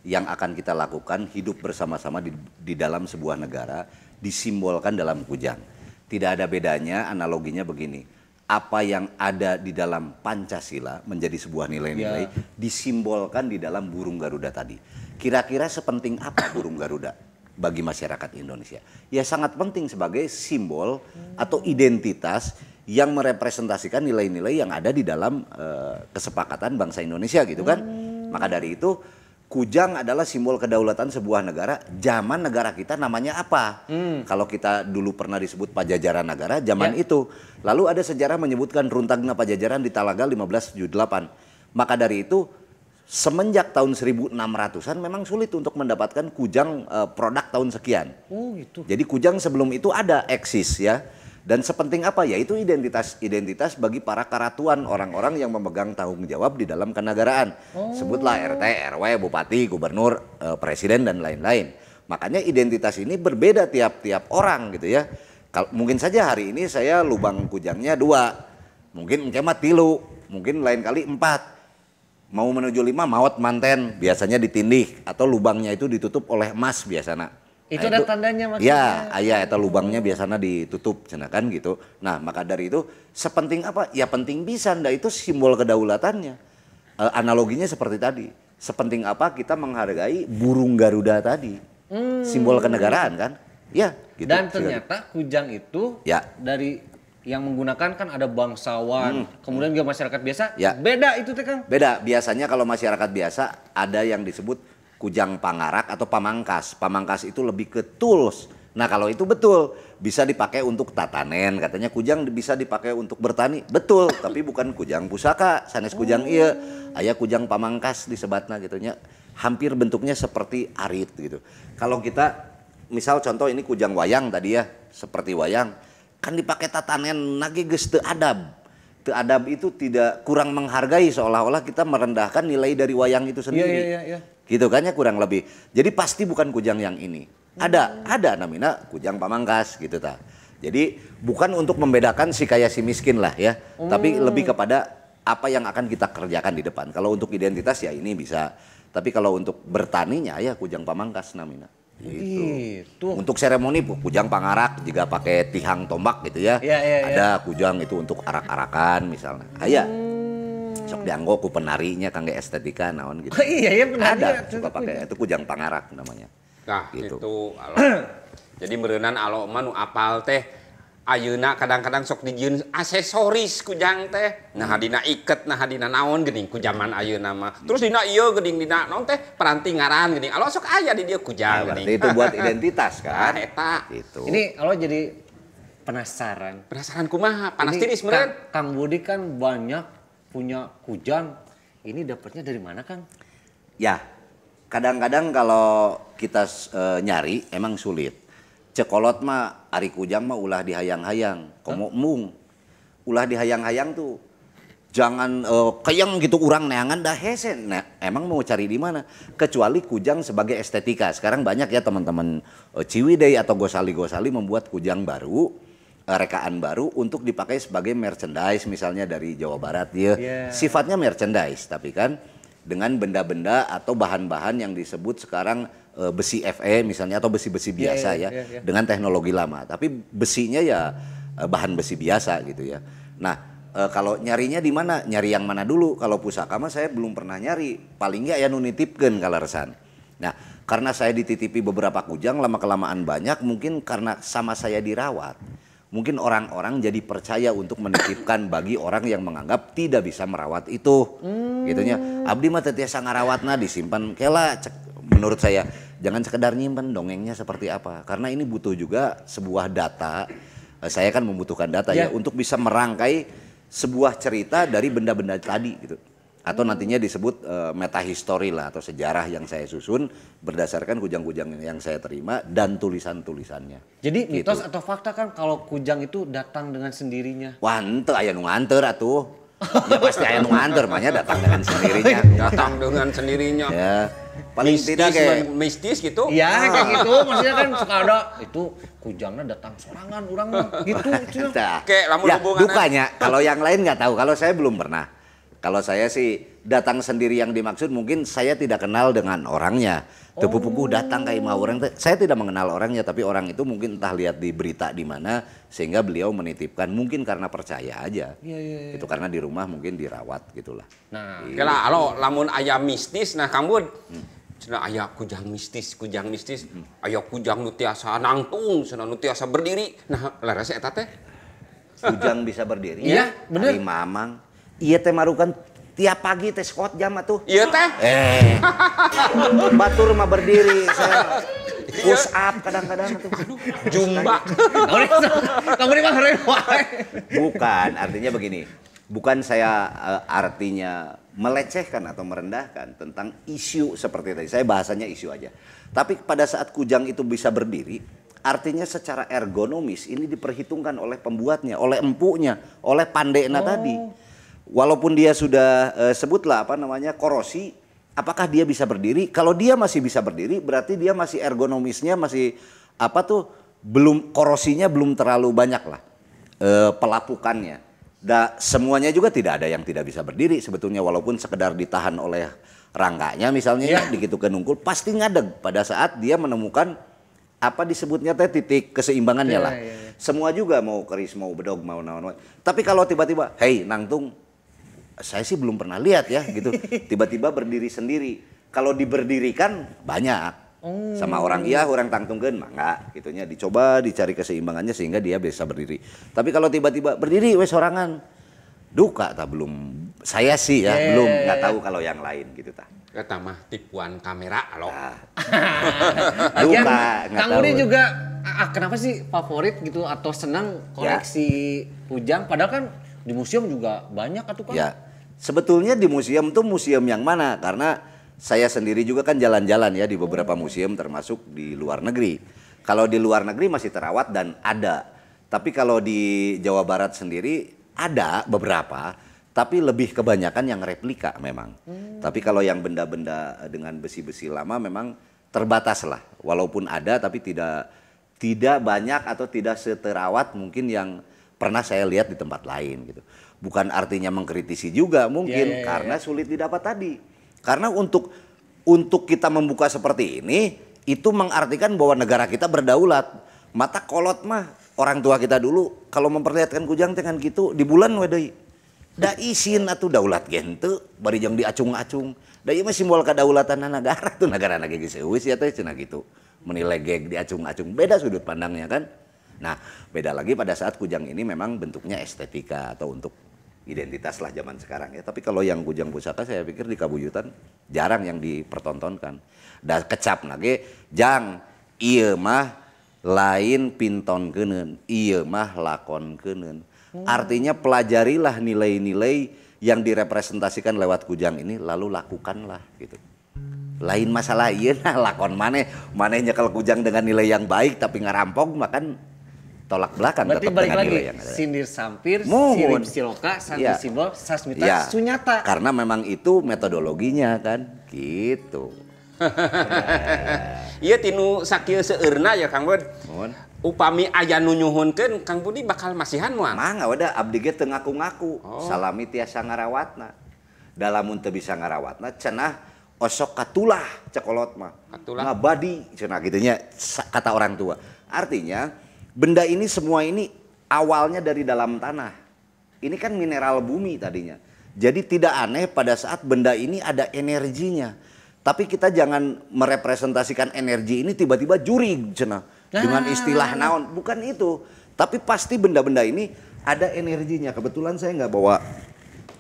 yang akan kita lakukan hidup bersama-sama di dalam sebuah negara disimbolkan dalam kujang. Tidak ada bedanya, analoginya begini. Apa yang ada di dalam Pancasila menjadi sebuah nilai-nilai disimbolkan di dalam burung Garuda tadi. Kira-kira sepenting apa burung Garuda bagi masyarakat Indonesia? Ya sangat penting sebagai simbol atau identitas yang merepresentasikan nilai-nilai yang ada di dalam kesepakatan bangsa Indonesia gitu kan. Maka dari itu kujang adalah simbol kedaulatan sebuah negara. Zaman negara kita namanya apa? Kalau kita dulu pernah disebut Pajajaran Negara, zaman itu. Lalu ada sejarah menyebutkan runtagna Pajajaran di Talaga 1578. Maka dari itu semenjak tahun 1600-an memang sulit untuk mendapatkan kujang produk tahun sekian. Oh gitu. Jadi kujang sebelum itu ada, eksis ya. Dan sepenting apa? Yaitu identitas bagi para karatuan, orang-orang yang memegang tanggung jawab di dalam kenegaraan. Sebutlah RT, RW, bupati, gubernur, presiden dan lain-lain. Makanya identitas ini berbeda tiap-tiap orang gitu ya. Mungkin saja hari ini saya lubang kujangnya 2, mungkin engke mah 3, mungkin lain kali 4. Mau menuju 5 maot manten, biasanya ditindih atau lubangnya itu ditutup oleh emas biasanya. Itu nah, ada tandanya maksudnya. Ya, aya eta lubangnya biasanya ditutup cenah kan gitu. Nah, maka dari itu sepenting apa? Ya penting pisan, dah itu simbol kedaulatannya. Analoginya seperti tadi. Sepenting apa kita menghargai burung Garuda tadi. Simbol kenegaraan kan? Ya, gitu. Dan ternyata kujang itu ya dari yang menggunakan kan ada bangsawan, kemudian juga masyarakat biasa. Ya. Beda itu teh Kang. Beda. Biasanya kalau masyarakat biasa ada yang disebut kujang pangarak atau pamangkas. Pamangkas itu lebih ke tools. Nah kalau itu betul bisa dipakai untuk tatanen, katanya kujang bisa dipakai untuk bertani. Betul, tapi bukan kujang pusaka, sanes kujang ieu. Aya kujang pamangkas disebatna gitu nya. Hampir bentuknya seperti arit gitu. Kalau kita misal contoh ini kujang wayang tadi ya, seperti wayang kan dipakai tatanen nage geus teu adab. Teu adab itu tidak, kurang menghargai, seolah-olah kita merendahkan nilai dari wayang itu sendiri. Iya. Gitu kan ya kurang lebih. Jadi pasti bukan kujang yang ini. Ada namanya kujang pamangkas gitu ta. Jadi bukan untuk membedakan si kaya si miskin lah ya, tapi lebih kepada apa yang akan kita kerjakan di depan. Kalau untuk identitas ya ini bisa. Tapi kalau untuk bertaninya ya kujang pamangkas namanya. Gitu. Untuk seremoni kujang pangarak juga pakai tihang tombak gitu ya. Ya. Ada kujang itu untuk arak-arakan misalnya. Aya. Sok dianggo ku penarinya kangge estetika naon gitu. Oh, iya penari. Ada suka pakai itu kujang pangarak namanya. Nah, gitu. Itu alo. Jadi meureunan alo mah nu apal teh ayeuna kadang-kadang sok dijieun aksesoris kujang teh. Nah dina iket, nah dina naon geuning ku jaman ayeuna mah. Terus dina ieu geuning dina naon teh peranti ngaran geuning. Alo sok aya di dieu kujang nah, geuning. Itu buat identitas kan. Nah, eta. Gitu. Ini alo jadi penasaran. Penasaran kumaha? Panas tiris meureun. Kang Budi kan banyak punya kujang, ini dapatnya dari mana Kang? Ya, kadang-kadang kalau kita nyari emang sulit. Cekolot mah ari kujang mah ulah dihayang-hayang, komo embung. Ulah dihayang-hayang tuh jangan kayang gitu urang neangan dah hese. Nah, emang mau cari di mana? Kecuali kujang sebagai estetika. Sekarang banyak ya teman-teman Ciwidey atau gosali-gosali membuat kujang baru, rekaan baru untuk dipakai sebagai merchandise misalnya dari Jawa Barat ya. Yeah. Sifatnya merchandise tapi kan dengan benda-benda atau bahan-bahan yang disebut sekarang besi FE misalnya atau besi-besi biasa dengan teknologi lama. Tapi besinya ya bahan besi biasa gitu ya. Nah, kalau nyarinya di mana? Nyari yang mana dulu? Kalau pusaka mah saya belum pernah nyari. Paling nggak ya nu nitipkeun kaleresan. Nah, karena saya dititipi beberapa kujang lama-kelamaan banyak mungkin karena sama saya dirawat. Mungkin orang-orang jadi percaya untuk menitipkan bagi orang yang menganggap tidak bisa merawat itu. Gitunya. Abdi mah teu tiasa ngarawatna disimpan kela. Menurut saya jangan sekedar nyimpen, dongengnya seperti apa. Karena ini butuh juga sebuah data. Saya kan membutuhkan data ya untuk bisa merangkai sebuah cerita dari benda-benda tadi gitu. Atau nantinya disebut metahistory lah atau sejarah yang saya susun berdasarkan kujang-kujang yang saya terima dan tulisan-tulisannya. Jadi gitu. Mitos atau fakta kan kalau kujang itu datang dengan sendirinya? Wah ente aya nu nganter atuh. Ya pasti aya nu nganter, makanya datang dengan sendirinya. Datang dengan sendirinya. Ya. Paling mistis, tidak kayak mistis gitu. Iya kayak gitu, maksudnya kan suka ada itu kujangnya datang sorangan urang mah gitu. Nah, Oke, lamun ya, hubungannya. Dukanya kalau yang lain nggak tahu, kalau saya belum pernah. Kalau saya sih datang sendiri yang dimaksud mungkin saya tidak kenal dengan orangnya. Teu pupukuh datang ka imah urang teh. Saya tidak mengenal orangnya, tapi orang itu mungkin entah lihat di berita di mana sehingga beliau menitipkan, mungkin karena percaya aja. Iya. Itu karena di rumah mungkin dirawat gitulah. Nah, Kela alo lamun aya mistis nah Kang Bud. Cenah aya kujang mistis, aya kujang nu tiasa nangtung, cenah nu tiasa berdiri. Nah, leres eta teh. Kujang bisa berdiri. Iya, bener. Ari mamang. Iya teh marukan tiap pagi teh squat jam atuh. Iya teh. Batur mah berdiri saya push up kadang-kadang tuh. Aduh, jumba. Kamu ini mah keren wae. Bukan, artinya begini. Bukan saya artinya melecehkan atau merendahkan tentang isu seperti tadi. Saya bahasanya isu aja. Tapi pada saat kujang itu bisa berdiri, artinya secara ergonomis ini diperhitungkan oleh pembuatnya, oleh empunya, oleh pandekna tadi. Walaupun dia sudah sebutlah apa namanya korosi, apakah dia bisa berdiri? Kalau dia masih bisa berdiri, berarti dia masih ergonomisnya masih apa tuh, belum korosinya belum terlalu banyak lah pelapukannya. Semuanya juga tidak ada yang tidak bisa berdiri sebetulnya, walaupun sekedar ditahan oleh rangkanya misalnya ya, digitukan nungkul pasti ngadeg pada saat dia menemukan apa disebutnya teh titik keseimbangannya lah. Iya. Semua juga mau keris, mau bedog, mau naon. Tapi kalau tiba-tiba, hei nangtung, saya sih belum pernah lihat ya gitu. Tiba-tiba berdiri sendiri. Kalau diberdirikan banyak. Sama orang iya, orang tangtungkeun mangga gitunya, dicoba dicari keseimbangannya sehingga dia bisa berdiri. Tapi kalau tiba-tiba berdiri wes sorangan, duka tak belum saya sih ya, belum nggak tahu kalau yang lain gitu tah. Eta mah tipuan kamera lo. Duka nggak Kang tahu. Budi juga kenapa sih favorit gitu atau senang koleksi kujang padahal kan di museum juga banyak atuh Kang. Ya. Sebetulnya di museum tuh museum yang mana? Karena saya sendiri juga kan jalan-jalan ya di beberapa museum termasuk di luar negeri. Kalau di luar negeri masih terawat dan ada. Tapi kalau di Jawa Barat sendiri ada beberapa, tapi lebih kebanyakan yang replika memang. Tapi kalau yang benda-benda dengan besi-besi lama memang terbatas lah. Walaupun ada tapi tidak banyak atau tidak seterawat mungkin yang pernah saya lihat di tempat lain gitu. Bukan artinya mengkritisi juga mungkin karena sulit didapat tadi. Karena untuk kita membuka seperti ini itu mengartikan bahwa negara kita berdaulat. Mata kolot mah orang tua kita dulu kalau memperlihatkan kujang dengan gitu di bulan we deui. Da isin atuh daulat ge henteu bari jeung diacung-acung. Da ieu mah simbol kedaulatan negara tuh negara ge geus eueus ya teh cenah gitu. Menilai geg diacung-acung beda sudut pandangnya kan. Nah, beda lagi pada saat kujang ini memang bentuknya estetika atau untuk identitas lah zaman sekarang ya. Tapi kalau yang kujang pusaka saya pikir di Kabuyutan jarang yang dipertontonkan. Dan kecap nage jang ieu mah lain pinton keuneun, ieu mah lakon keuneun. Artinya pelajarilah nilai-nilai yang direpresentasikan lewat kujang ini lalu lakukanlah gitu. Lain masalah ieu nah lakon maneh, maneh nyekel kujang dengan nilai yang baik tapi ngarampok makan tolak belakang. Berarti tetap balik dengan lagi, nilai yang ada. Sindir sampir, Mohon. Sirip siloka, santi simbol, sasmita, sunyata. Karena memang itu metodologinya kan, gitu. Iya tinu sakieu seueurna ya Kang Bud. Mohon. Upami aya nu nyuhunkeun Kang Budi bakal masihan moal. Mangga udah abdi ge teu ngaku-ngaku, salami tiasa ngarawatna. Da lamun teu bisa ngarawatna cenah osok katulah cekolot mah. Katulah. Ngabadi cenah kitu nya kata orang tua. Artinya benda ini semua ini awalnya dari dalam tanah. Ini kan mineral bumi tadinya. Jadi tidak aneh pada saat benda ini ada energinya. Tapi kita jangan merepresentasikan energi ini tiba-tiba jurig cenah dengan istilah naon, bukan itu. Tapi pasti benda-benda ini ada energinya. Kebetulan saya nggak bawa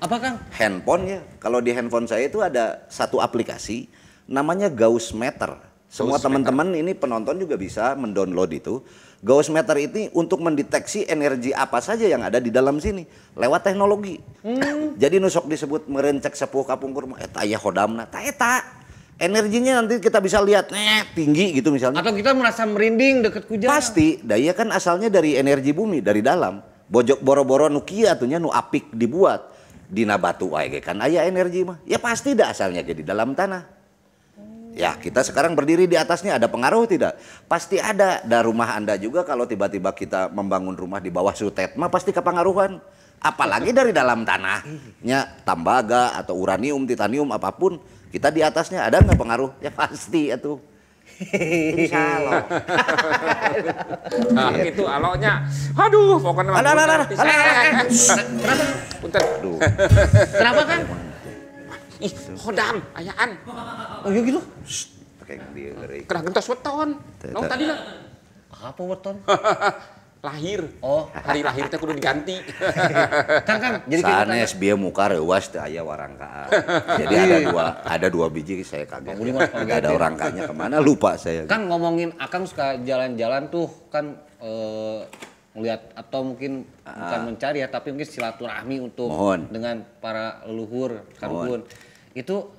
apa Kang? Handphone ya. Kalau di handphone saya itu ada satu aplikasi namanya Gauss Meter. Semua teman-teman ini penonton juga bisa mendownload itu. Gauss Meter ini untuk mendeteksi energi apa saja yang ada di dalam sini lewat teknologi. Jadi nusok disebut merencek sepuh kapungkur eta aya hodamna, ta eta. Energinya nanti kita bisa lihat tinggi gitu misalnya. Atau kita merasa merinding deket kujang. Pasti, daya kan asalnya dari energi bumi, dari dalam. Bojok boro-boro nu kieu atunya nu apik dibuat. Dina batu wae ge kan aya energi mah. Ya pasti dah asalnya ge di dalam tanah. Ya kita sekarang berdiri di atasnya ada pengaruh tidak? Pasti ada. Da rumah Anda juga kalau tiba-tiba kita membangun rumah di bawah sutet mah pasti kepengaruhan. Apalagi dari dalam tanahnya tembaga atau uranium, titanium apapun, kita di atasnya ada nggak pengaruh? Ya pasti itu. Insya Allah. Nah, gitu alonya. Aduh, pokoknya Alah, alah, alah, alah. Kenapa? Punten. Aduh. Kenapa kan? Ih, hodam, ayaan. Oh iya gitu. Pakai dia ngeri. Kena gentos weton. Naon tadi lah. Apa weton? Lahir. Oh. Hari lahir teh kudu diganti. Kang, Kang, jadi kayak Sanes bieu muka reuas teu aya warangkaan. Jadi ada dua biji saya kaget. Bang Budi mah Nggak ada orangkanya kemana lupa saya. Kang ngomongin Akang suka jalan-jalan tuh kan melihat atau mungkin bukan mencari ya tapi mungkin silaturahmi untuk Mohon. dengan para leluhur karuhun. Itu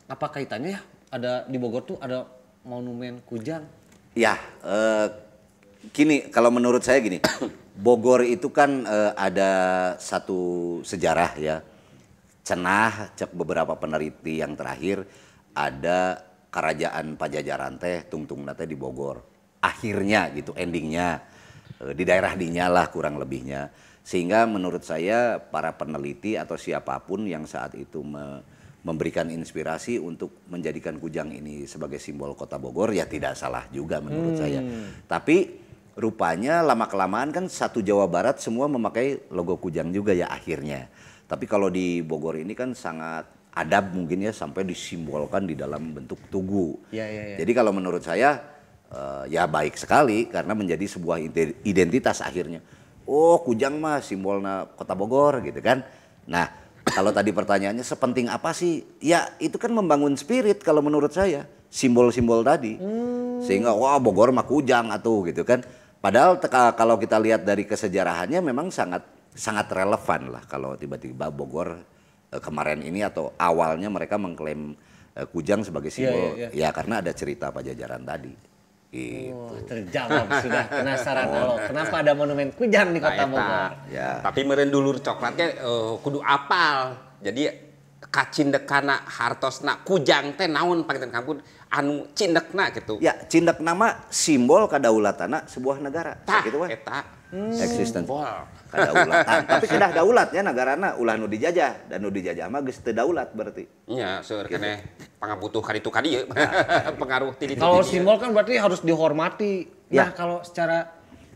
apa kaitannya ya? Ada di Bogor tuh ada monumen Kujang. Ya, gini kalau menurut saya gini, Bogor itu kan ada satu sejarah ya. Cenah cek beberapa peneliti yang terakhir ada kerajaan Pajajaran teh tungtungna teh di Bogor. Akhirnya gitu endingnya di daerah dinya lah kurang lebihnya. Sehingga menurut saya para peneliti atau siapapun yang saat itu memberikan inspirasi untuk menjadikan Kujang ini sebagai simbol kota Bogor ya tidak salah juga menurut saya. Tapi rupanya lama-kelamaan kan satu Jawa Barat semua memakai logo Kujang juga ya akhirnya. Tapi kalau di Bogor ini kan sangat adab mungkin ya sampai disimbolkan di dalam bentuk tugu. Ya, ya, ya. Jadi kalau menurut saya ya baik sekali karena menjadi sebuah identitas akhirnya. Oh Kujang mah simbolna kota Bogor gitu kan. Nah kalau tadi pertanyaannya sepenting apa sih? Ya itu kan membangun spirit kalau menurut saya. Simbol-simbol tadi. Sehingga wah Bogor mah Kujang atuh gitu kan. Padahal kalau kita lihat dari kesejarahannya memang sangat sangat relevan lah kalau tiba-tiba Bogor kemarin ini atau awalnya mereka mengklaim Kujang sebagai simbol. Iya, iya, Ya karena ada cerita Pajajaran tadi. Gitu. Wah, terjawab sudah penasaran Alo. Kenapa ada monumen Kujang di kota Nah, eta. Bogor? Ya. Tapi meureun dulur coklatnya kudu apal. Jadi kacindekana hartosna Kujang teh naon panginten kampun anu cindekna gitu. Ya, cindak nama simbol kadaulatana sebuah negara. Tah, Sakitu we. eta. Existence. Simbol. Kadaulatan. Tapi kedah daulatnya negarana ulah nu dijajah dan nu dijajah mah geus teu daulat berarti. Nya seueur keneh pangabutuh ka ditu ka dieu. Pengaruh ti ditu. Kalau ti dieu. simbol kan berarti harus dihormati. Ya. Nah, kalau secara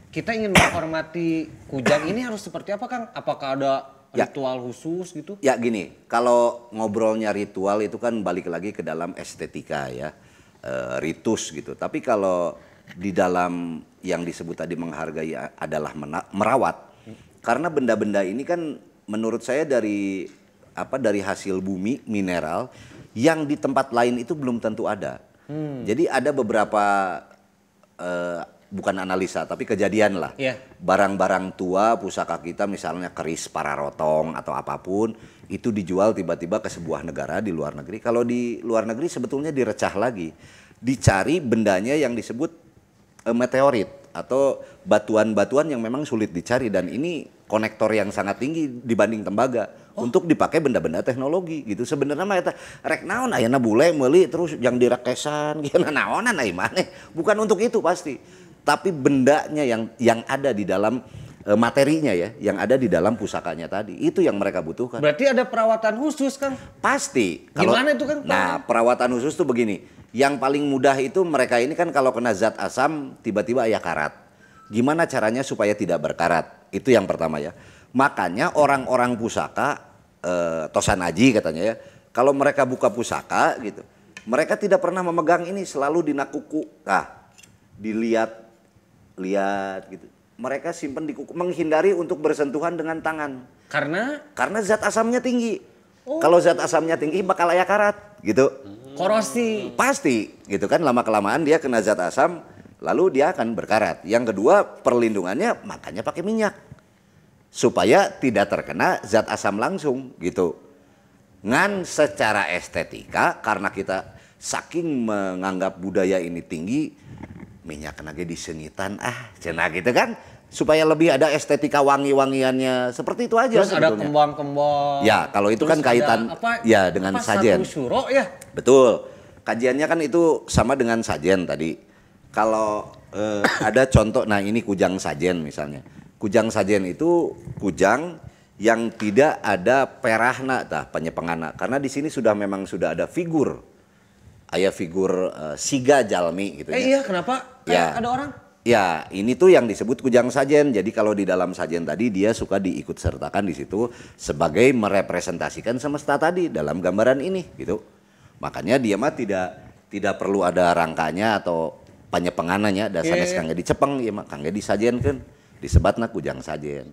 kita ingin menghormati Kujang ini harus seperti apa, Kang? Apakah ada Ya. ritual khusus gitu? Ya gini, kalau ngobrolnya ritual itu kan balik lagi ke dalam estetika ya, ritus gitu. Tapi kalau di dalam yang disebut tadi menghargai adalah merawat. Karena benda-benda ini kan menurut saya dari dari hasil bumi mineral yang di tempat lain itu belum tentu ada. Jadi ada beberapa bukan analisa tapi kejadian lah. Iya. Barang-barang tua pusaka kita misalnya keris pararotong atau apapun itu dijual tiba-tiba ke sebuah negara di luar negeri. Kalau di luar negeri sebetulnya direcah lagi, dicari bendanya yang disebut meteorit atau batuan-batuan yang memang sulit dicari dan ini konektor yang sangat tinggi dibanding tembaga untuk dipakai benda-benda teknologi gitu. Sebenarnya mah eta rek naon ayeuna bule meuli terus yang direkesan gitu naonan ai maneh. Bukan untuk itu pasti. Tapi bendanya yang ada di dalam materinya ya, yang ada di dalam pusakanya tadi, itu yang mereka butuhkan. Berarti ada perawatan khusus, Kang? Pasti. Gimana itu, Kang? Nah, perawatan khusus tuh begini. Yang paling mudah itu mereka ini kan kalau kena zat asam tiba-tiba ya karat. Gimana caranya supaya tidak berkarat? Itu yang pertama ya. Makanya orang-orang pusaka, tosan aji katanya ya, kalau mereka buka pusaka gitu, mereka tidak pernah memegang ini, selalu dinakuku. Nah, dilihat lihat gitu. Mereka simpen di kuku, menghindari untuk bersentuhan dengan tangan. Karena zat asamnya tinggi. Kalau zat asamnya tinggi bakal aya karat gitu. Korosi. Pasti gitu kan, lama kelamaan dia kena zat asam lalu dia akan berkarat. Yang kedua perlindungannya makanya pakai minyak supaya tidak terkena zat asam langsung gitu. Ngan secara estetika karena kita saking menganggap budaya ini tinggi, minyak nage disengitan cenah gitu kan, supaya lebih ada estetika wangi-wangiannya, seperti itu aja. Terus ada sebetulnya. kembang-kembang. Ya, kalau itu Terus kan kaitan ada ya dengan apa, sajen. Satu suro ya. Betul. Kajiannya kan itu sama dengan sajen tadi. Kalau ada contoh, nah ini kujang sajen misalnya. Kujang sajen itu kujang Yang tidak ada perahna tah panyepengana, karena di sini sudah memang sudah ada figur. Aya figur siga jalmi gitu ya. Iya, kenapa? Kayak Ya. ada orang. Ya, ini tuh yang disebut kujang sajen. Jadi kalau di dalam sajen tadi dia suka diikut sertakan di situ sebagai merepresentasikan semesta tadi dalam gambaran ini gitu. Makanya dia mah tidak perlu ada rangkanya atau panyepengananya, dasarnya Iya, iya. kangge dicepeng ieu mah kangge disajenkeun, disebatna kujang sajen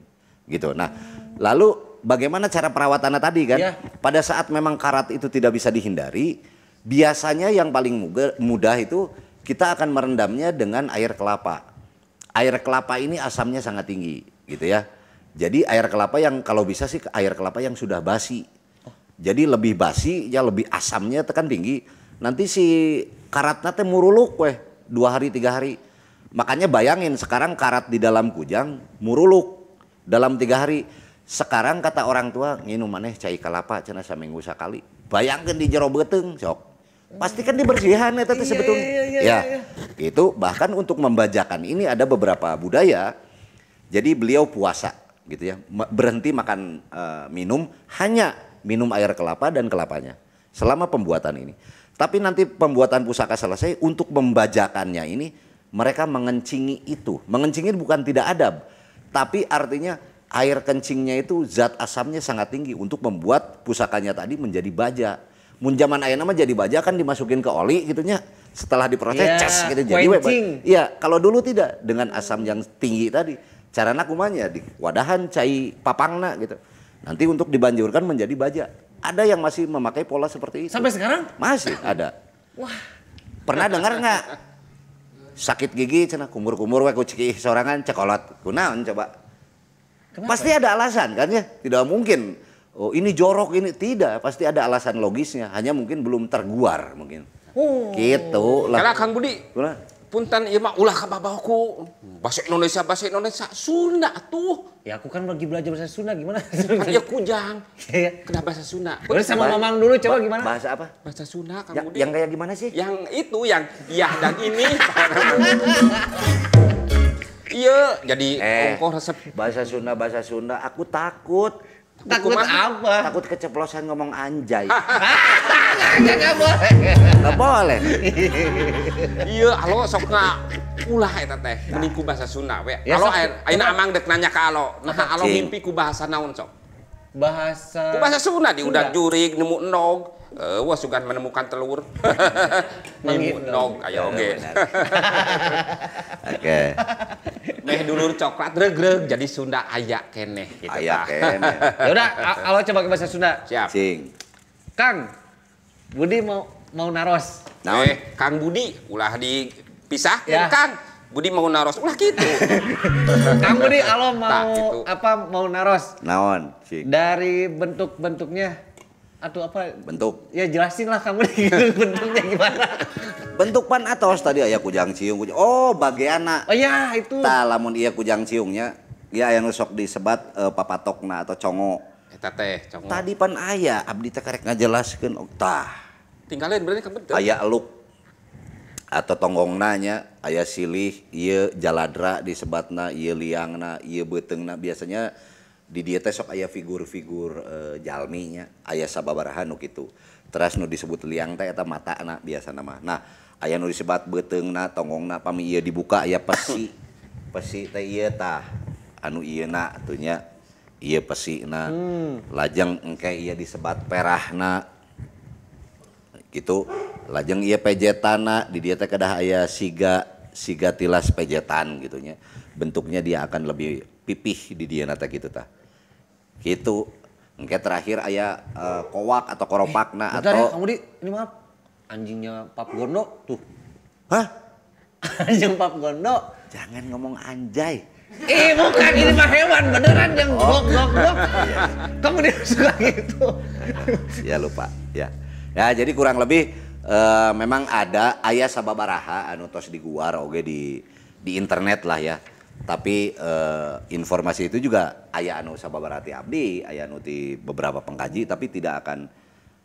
gitu. Nah, lalu bagaimana cara perawatannya tadi kan? Iya. Pada saat memang karat itu tidak bisa dihindari, biasanya yang paling mudah itu kita akan merendamnya dengan air kelapa. Air kelapa ini asamnya sangat tinggi gitu ya. Jadi air kelapa yang kalau bisa sih air kelapa yang sudah basi. Jadi lebih basi ya lebih asamnya tekan tinggi. Nanti si karatnya teh muruluk weh 2 hari 3 hari. Makanya bayangin sekarang karat di dalam kujang muruluk dalam 3 hari. Sekarang kata orang tua nginum maneh cai kelapa cenah saminggu sakali. Bayangkeun di jero beuteung sok. Pasti kan dibersihan eta teh sebetulnya. Iya, Ya. Itu bahkan untuk membajakan ini ada beberapa budaya. Jadi beliau puasa gitu ya, berhenti makan minum, hanya minum air kelapa dan kelapanya selama pembuatan ini. Tapi nanti pembuatan pusaka selesai, untuk membajakannya ini mereka mengencingi itu. Mengencingi bukan tidak adab, tapi artinya air kencingnya itu zat asamnya sangat tinggi untuk membuat pusakanya tadi menjadi baja. Mun zaman ayeuna mah jadi baja kan dimasukin ke oli gitunya, setelah diproses Iya, ces gitu jadi we. quenching. Iya, kalau dulu tidak dengan asam yang tinggi tadi. Carana kumanya di wadahan cai papangna gitu. Nanti untuk dibanjurkan menjadi baja. Ada yang masih memakai pola seperti itu. Sampai sekarang? Masih ada. Wah. Pernah dengar nggak? Sakit gigi cenah kumur-kumur we ku ciki sorangan cekolot. Kunaon coba? Kenapa? Pasti ada alasan kan ya? Tidak mungkin. Oh ini jorok ini tidak, pasti ada alasan logisnya. Hanya mungkin belum terguar mungkin. Oh. Gitu lah. Karena Kang Budi, Kunaon? punten ieu mah ulah kababaku. Bahasa Indonesia Sunda tuh. Ya aku kan lagi belajar bahasa Sunda gimana? Kan ieu kujang. Iya. Kenapa bahasa Sunda? Boleh sama Mamang dulu coba gimana? Bahasa apa? Bahasa Sunda Kang Budi. Yang kayak gimana sih? Yang itu yang iya dan ini. Iya, jadi ongkoh resep. Bahasa Sunda, aku takut. Takut apa? Takut keceplosan ngomong anjay. Enggak boleh. Enggak boleh. Iya, alo sok ulah eta teh, mending ku bahasa Sunda we. Ya, Alo ayeuna amang dek nanya ka alo. Nah, alo mimpi ku bahasa naon sok? Bahasa ku bahasa Sunda di udah jurig nemu endog. Wah sugan menemukan telur. Nemu endog aya oge. Oke. Meh dulur coklat regreg jadi Sunda aya keneh gitu. Aya keneh. Ya udah, alo coba ke bahasa Sunda. Siap. Cing. Kang Budi mau naros. Naon? Kang Budi ulah dipisah ya. Kang Budi mau naros ulah gitu. Kang Budi alo mau nah, gitu. Apa mau naros? Naon? Cing. Dari bentuk-bentuknya atau apa? Bentuk. Ya jelasin lah kamu gitu bentuknya gimana. Bentuk pan atos tadi aya kujang ciung kujang. Oh, bagiana. Oh iya itu. Tah lamun ieu kujang ciungnya, ya aya nu sok disebat papatokna atau congo. Eta teh congo. Tadi pan aya abdi teh karek ngajelaskeun tah. Tinggalin berarti kamu teh. Aya eluk atau tonggongna nya, aya silih, ieu jaladra disebatna, ieu liangna, ieu beuteungna biasanya di dieu teh sok aya figur-figur jalminya, aya sababaraha nu kitu. Teras nu disebut liang teh eta matana biasana mah. Nah, aya nu disebat beuteungna, tonggongna, pami ieu dibuka aya pesi. Pesi teh ieu tah, anu ieuna atuh nya, ieu pesina. Lajeng engke ieu disebat perahna. Gitu. Lajeng ieu pejetana, di dieu teh kedah aya siga tilas pejetan gitu nya. Bentuknya dia akan lebih pipih di dieu teh gitu tah. Gitu. Engke terakhir aya kowak atau koropakna bentar atau ya, kamu di ini maaf. Anjingnya Pap Gondo tuh. Hah? Anjing Pap Gondo. Jangan ngomong anjay. Bukan, ini mah hewan beneran yang gok gok gok. Kamu dia suka gitu. Ya lupa ya. Ya jadi kurang lebih memang ada aya sababaraha anu tos diguar oge di internet lah ya. Tapi informasi itu juga aya anu sababaraha ti abdi, aya anu ti beberapa pengkaji tapi tidak akan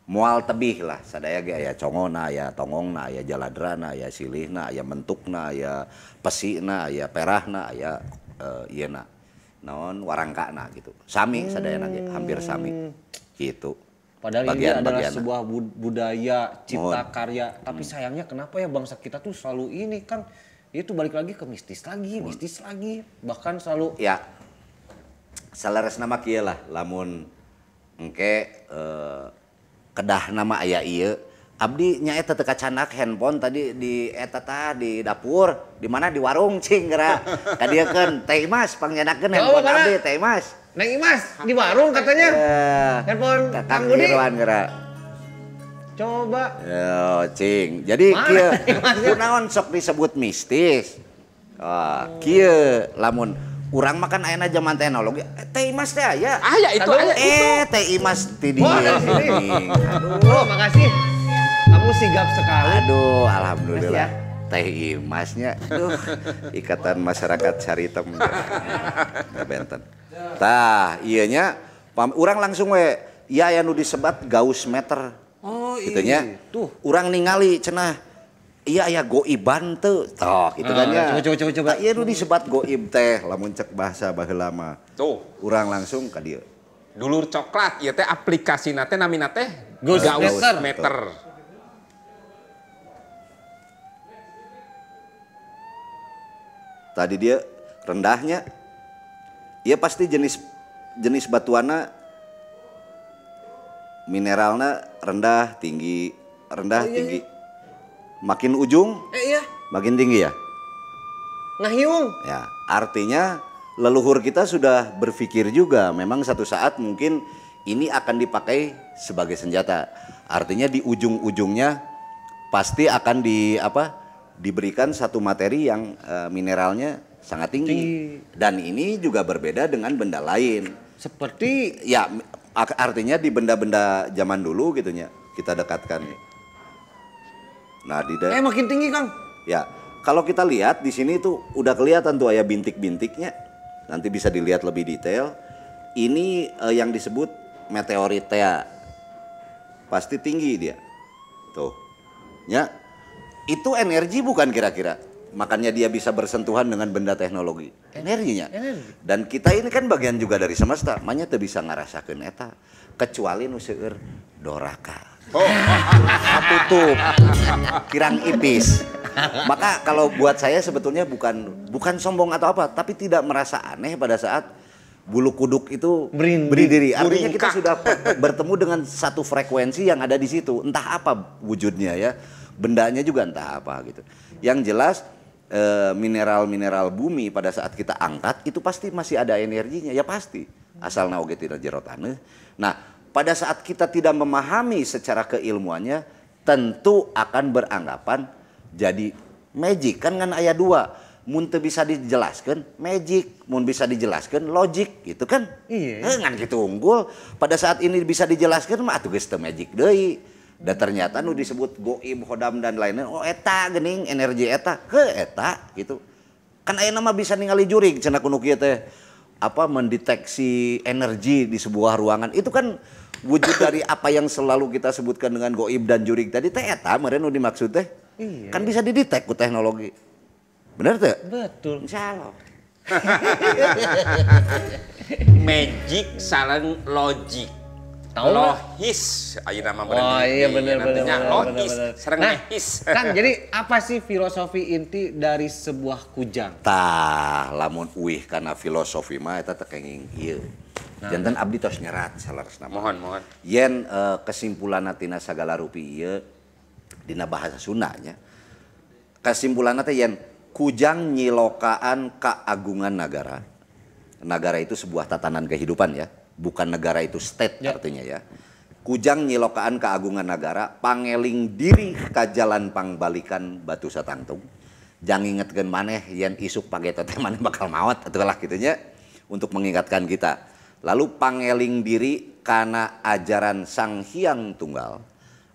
moal tebih lah. Sadaya ge aya congona, aya tongongna, aya jaladrana, aya silihna, aya mentukna, aya pesina, aya perahna, aya ieuna. naon warangkana gitu. Sami sadayana ge hampir sami gitu. Padahal bagian, ini adalah sebuah budaya cipta karya, tapi sayangnya kenapa ya bangsa kita tuh selalu ini Kang, itu balik lagi ke mistis lagi, mistis lagi, bahkan selalu ya. Saleresna mah kieu lah, lamun engke kedah nama aya ieu, abdi nya eta teu kacanak handphone tadi di eta tah di dapur, di mana di warung cing geura. Kadieukeun Teh Imas pangyanakeun handphone abdi Teh Imas. Neng Imas di warung katanya. Handphone Kang Budi. Geura. Coba. Yo cing. Jadi kieu kunaon sok disebut mistis. Kieu lamun urang makan ayeuna zaman teknologi, Teh Imas teh aya. Aya itu aya itu. Teh Imas ti dieu. Aduh, makasih. Kamu sigap sekali. Aduh, alhamdulillah. Teh Imasnya, aduh, Ikatan Masyarakat Caritem. Benten. Tah, ieu nya urang langsung we, ieu aya nu disebat Gauss meter. Oh, iya. Gitu nya. Tuh, urang ningali cenah. Iya aya goiban teu. Toh, gitu kan ya. Coba. Iya nu disebat goib teh lamun cek bahasa baheula mah. Tuh, urang langsung ka dieu. Dulur coklat ieu teh aplikasina teh namina teh Gauss meter. Tadi dia rendahnya. Iya pasti jenis batuana mineralna rendah, tinggi, rendah, tinggi. Makin ujung, iya. Makin tinggi ya. Ngahiung. Ya, artinya leluhur kita sudah berpikir juga. Memang satu saat mungkin ini akan dipakai sebagai senjata. Artinya di ujung-ujungnya pasti akan diberikan satu materi yang mineralnya sangat tinggi. Dan ini juga berbeda dengan benda lain. Seperti ya, artinya di benda-benda zaman dulu gitunya kita dekatkan. Nah, di makin tinggi, Kang. Ya, kalau kita lihat di sini tuh udah kelihatan tuh aya bintik-bintiknya. Nanti bisa dilihat lebih detail. Ini yang disebut meteorit tea. Pasti tinggi dia. Tuh. Ya. Itu energi bukan kira-kira. Makanya dia bisa bersentuhan dengan benda teknologi. Energinya. Energi. Dan kita ini kan bagian juga dari semesta. Makanya teu bisa ngarasakeun eta kecuali nu seueur doraka. Oh. Tutup, kirang ipis. Maka kalau buat saya sebetulnya bukan sombong atau apa, tapi tidak merasa aneh pada saat bulu kuduk itu berdiri. Artinya kita sudah bertemu dengan satu frekuensi yang ada di situ. Entah apa wujudnya ya, bendanya juga entah apa gitu. Yang jelas mineral-mineral bumi pada saat kita angkat itu pasti masih ada energinya, ya pasti. Asal na oge tidak jero taneuh. Nah, pada saat kita tidak memahami secara keilmuannya, tentu akan beranggapan jadi magic. Kan ngan aya dua, mun teu bisa dijelaskan magic, mun bisa dijelaskan logik gitu kan. Iya. Ngan kitu unggul. Pada saat ini bisa dijelaskan mah atuh geus teu magic deui. Dan ternyata nu disebut goib, hodam dan lainnya, oh eta geuning energi eta, ke eta gitu. Kan ayeuna mah bisa ningali jurig cenah ku nu kieu teh. Apa mendeteksi energi di sebuah ruangan itu kan wujud dari apa yang selalu kita sebutkan dengan goib dan jurig tadi teh eta meureun nu dimaksud teh. Iya. Kan bisa didetek ku teknologi. Bener teh? Betul. Insyaallah. Magic sareng logik. Tahu lohis ayeuna mah berarti. Oh iya bener. Lohis sareng his. Kang, jadi apa sih filosofi inti dari sebuah kujang? Tah, lamun uih kana filosofi mah eta teh kenging ieu. Janten abdi tos nyerat saleresna. Mohon. Yen kesimpulanna tina sagala rupi ieu dina bahasa Sunda nya. Kesimpulanna teh yen kujang nyilokaan keagungan nagara. Nagara itu sebuah tatanan kehidupan ya. Bukan negara itu state ya. Artinya ya. Kujang nyilokaan keagungan nagara, pangeling diri ka jalan pangbalikan batu satangtung. Jang ngingetkeun maneh yen isuk pageto teh maneh bakal maot atuh lah kitu nya, untuk mengingatkan kita. Lalu pangeling diri kana ajaran Sang Hyang Tunggal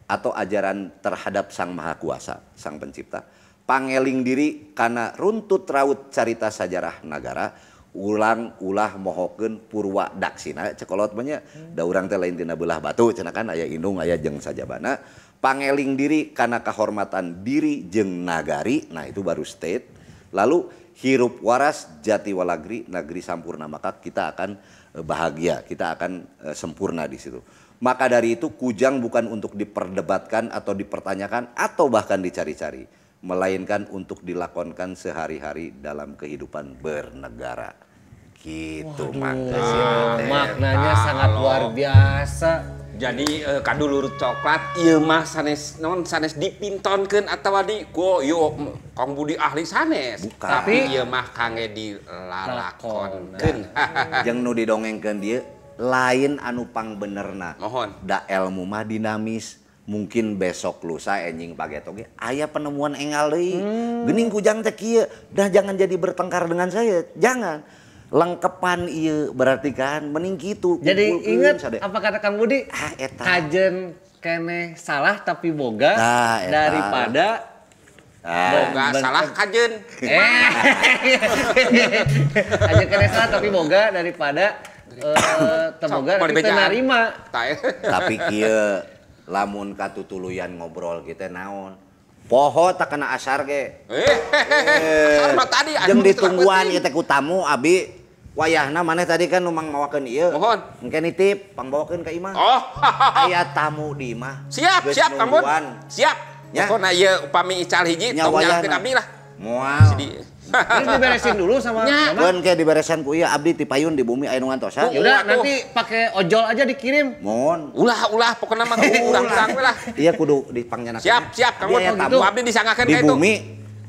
atau ajaran terhadap Sang Maha Kuasa, Sang Pencipta. Pangeling diri kana runtut raut carita sajarah nagara. Ulang ulah mohokeun purwa daksina cekolot mah nya da urang teh lain tina beulah batu cenah kan aya indung aya jeung sajabana. Pangeling diri kana kahormatan diri jeung nagari, nah itu baru state. Lalu hirup waras jati walagri nagri sampurna, maka kita akan bahagia, kita akan sempurna di situ. Maka dari itu kujang bukan untuk diperdebatkan atau dipertanyakan atau bahkan dicari-cari, melainkan untuk dilakonkan sehari-hari dalam kehidupan bernegara. Gitu. Waduh, maknanya sangat luar biasa. Jadi kadulur coklat ieu mah sanes non sanes dipintonkeun atawa di go yo Kang Budi ahli sanes. Bukan. Tapi ieu mah kangge dilalakonkeun. Jeung nu didongengkeun dieu lain anu pangbenerna. Mohon. Da elmu mah dinamis. Mungkin besok lusa enjing pageto ge aya penemuan enggal deui. Geuning kujang teh kieu. Dah jangan jadi bertengkar dengan saya. Jangan. Lengkepan ieu berarti kan mending kitu. Jadi ingat apa kata Kang Budi? Ah, eta. Kajen keneh salah tapi boga nah, eta. Daripada boga salah kajen. Kajen keneh salah tapi boga daripada teboga tapi teu narima. Tapi kieu lamun katutuluyan ngobrol kita naon. Poho tak kena asar ge. Asar mah tadi jeung ditungguan ieu teh ku tamu abi. Wayahna maneh tadi kan nu mangmawakeun ieu. Mohon. Engke nitip pangbawakeun ka imah. Oh. Aya tamu di imah. Siap, siap Kang Bun. Siap. Pokona ieu upami ical hiji tong nyalahkeun abdi lah. Moal. Ini diberesin dulu sama mama. Keun ke diberesan ku ieu abdi ti payun di bumi aya nu ngantosan. Yaudah nanti pakai ojol aja dikirim. Mohon. Ulah pokona mah urang-urang we lah. Iya kudu dipangnyanakeun. Siap, siap Kang Bun. Gitu. Abdi disanggakeun ka itu. Di bumi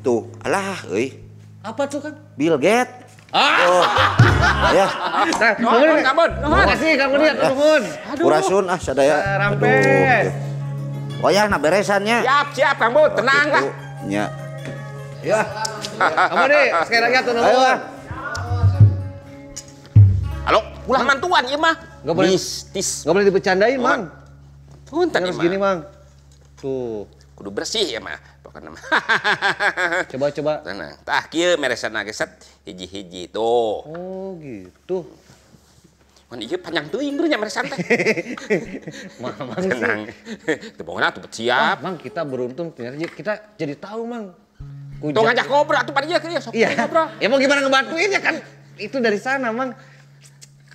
tuh. Alah euy. Apa tuh Kang? Bill Gates. Oh. Ya. Nah, nuhun, Kang Bun. Makasih Kang Budi, nuhun. Kurasun ah sadaya. Rampes. Wayahna beresannya. Siap, siap Kang Bun, tenang lah. Nya. Ya. Kamu deh, sekali lagi atuh nuhun. Halo, ulah mantuan ieu mah. Enggak boleh. Mistis. Enggak boleh dibercandain, Mang. Punten harus gini, Mang. Tuh. Kudu bersih ya mah. Pokokna mah. Coba-coba. Tenang. Tah kieu meresan ge set hiji-hiji tuh. Oh, gitu. Mun ieu panjang teuing beuh nya meresan teh. Mang, tenang. Teu pokona atuh siap. Mang, kita beruntung ternyata kita jadi tahu, Mang. Tuh ngajak ngobrol atuh pada ieu sok ngobrol. Ya mau gimana ngebantuin ya kan itu dari sana, Mang.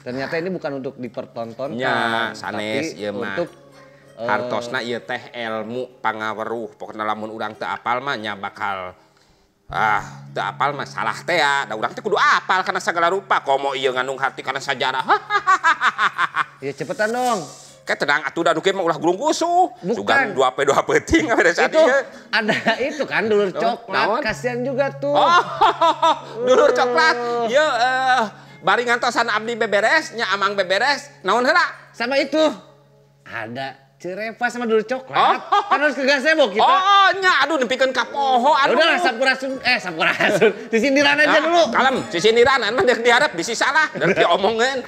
Ternyata ini bukan untuk dipertontonkan, ya, sanes tapi ieu mah. Untuk hartosna ieu teh ilmu pangaweruh. Pokona lamun urang teu apal mah nya bakal teu apal mah salah teh ya. Da urang teh kudu apal kana sagala rupa. Komo ieu ngandung harti kana sajarah. Ya cepetan dong. Kayak tenang atuh da nu kieu mah ulah gulung gusuh. Sugan 2 p 2 peuting pada saat itu. Ada itu kan dulur coklat, kasihan juga tuh. Oh, dulur coklat. Ieu bari ngantosan abdi beberes, nya amang beberes, naon heula? Sama itu. Ada Cerepa sama dulur coklat. Oh. Kan harus ke gazebo kita. Oh, nya aduh nepikeun ka poho aduh. Udah lah sampurasun sampurasun. Disindiran aja dulu. Kalem, sisindiran mah deuk diharap bisi salah, deuk diomongkeun.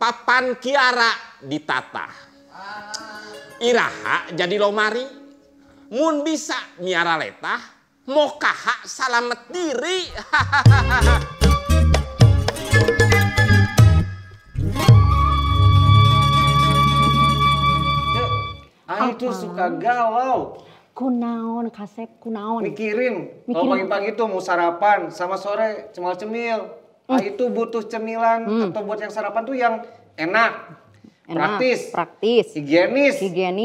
Papan kiara ditata. Iraha jadi lomari. Mun bisa miara letah, mokaha salamet diri. Ai itu suka galau. Kunaon kasep kunaon. Mikirin. Kalau pagi-pagi tuh mau sarapan sama sore cemil-cemil. Ai itu butuh cemilan atau buat yang sarapan tuh yang enak, praktis, higienis,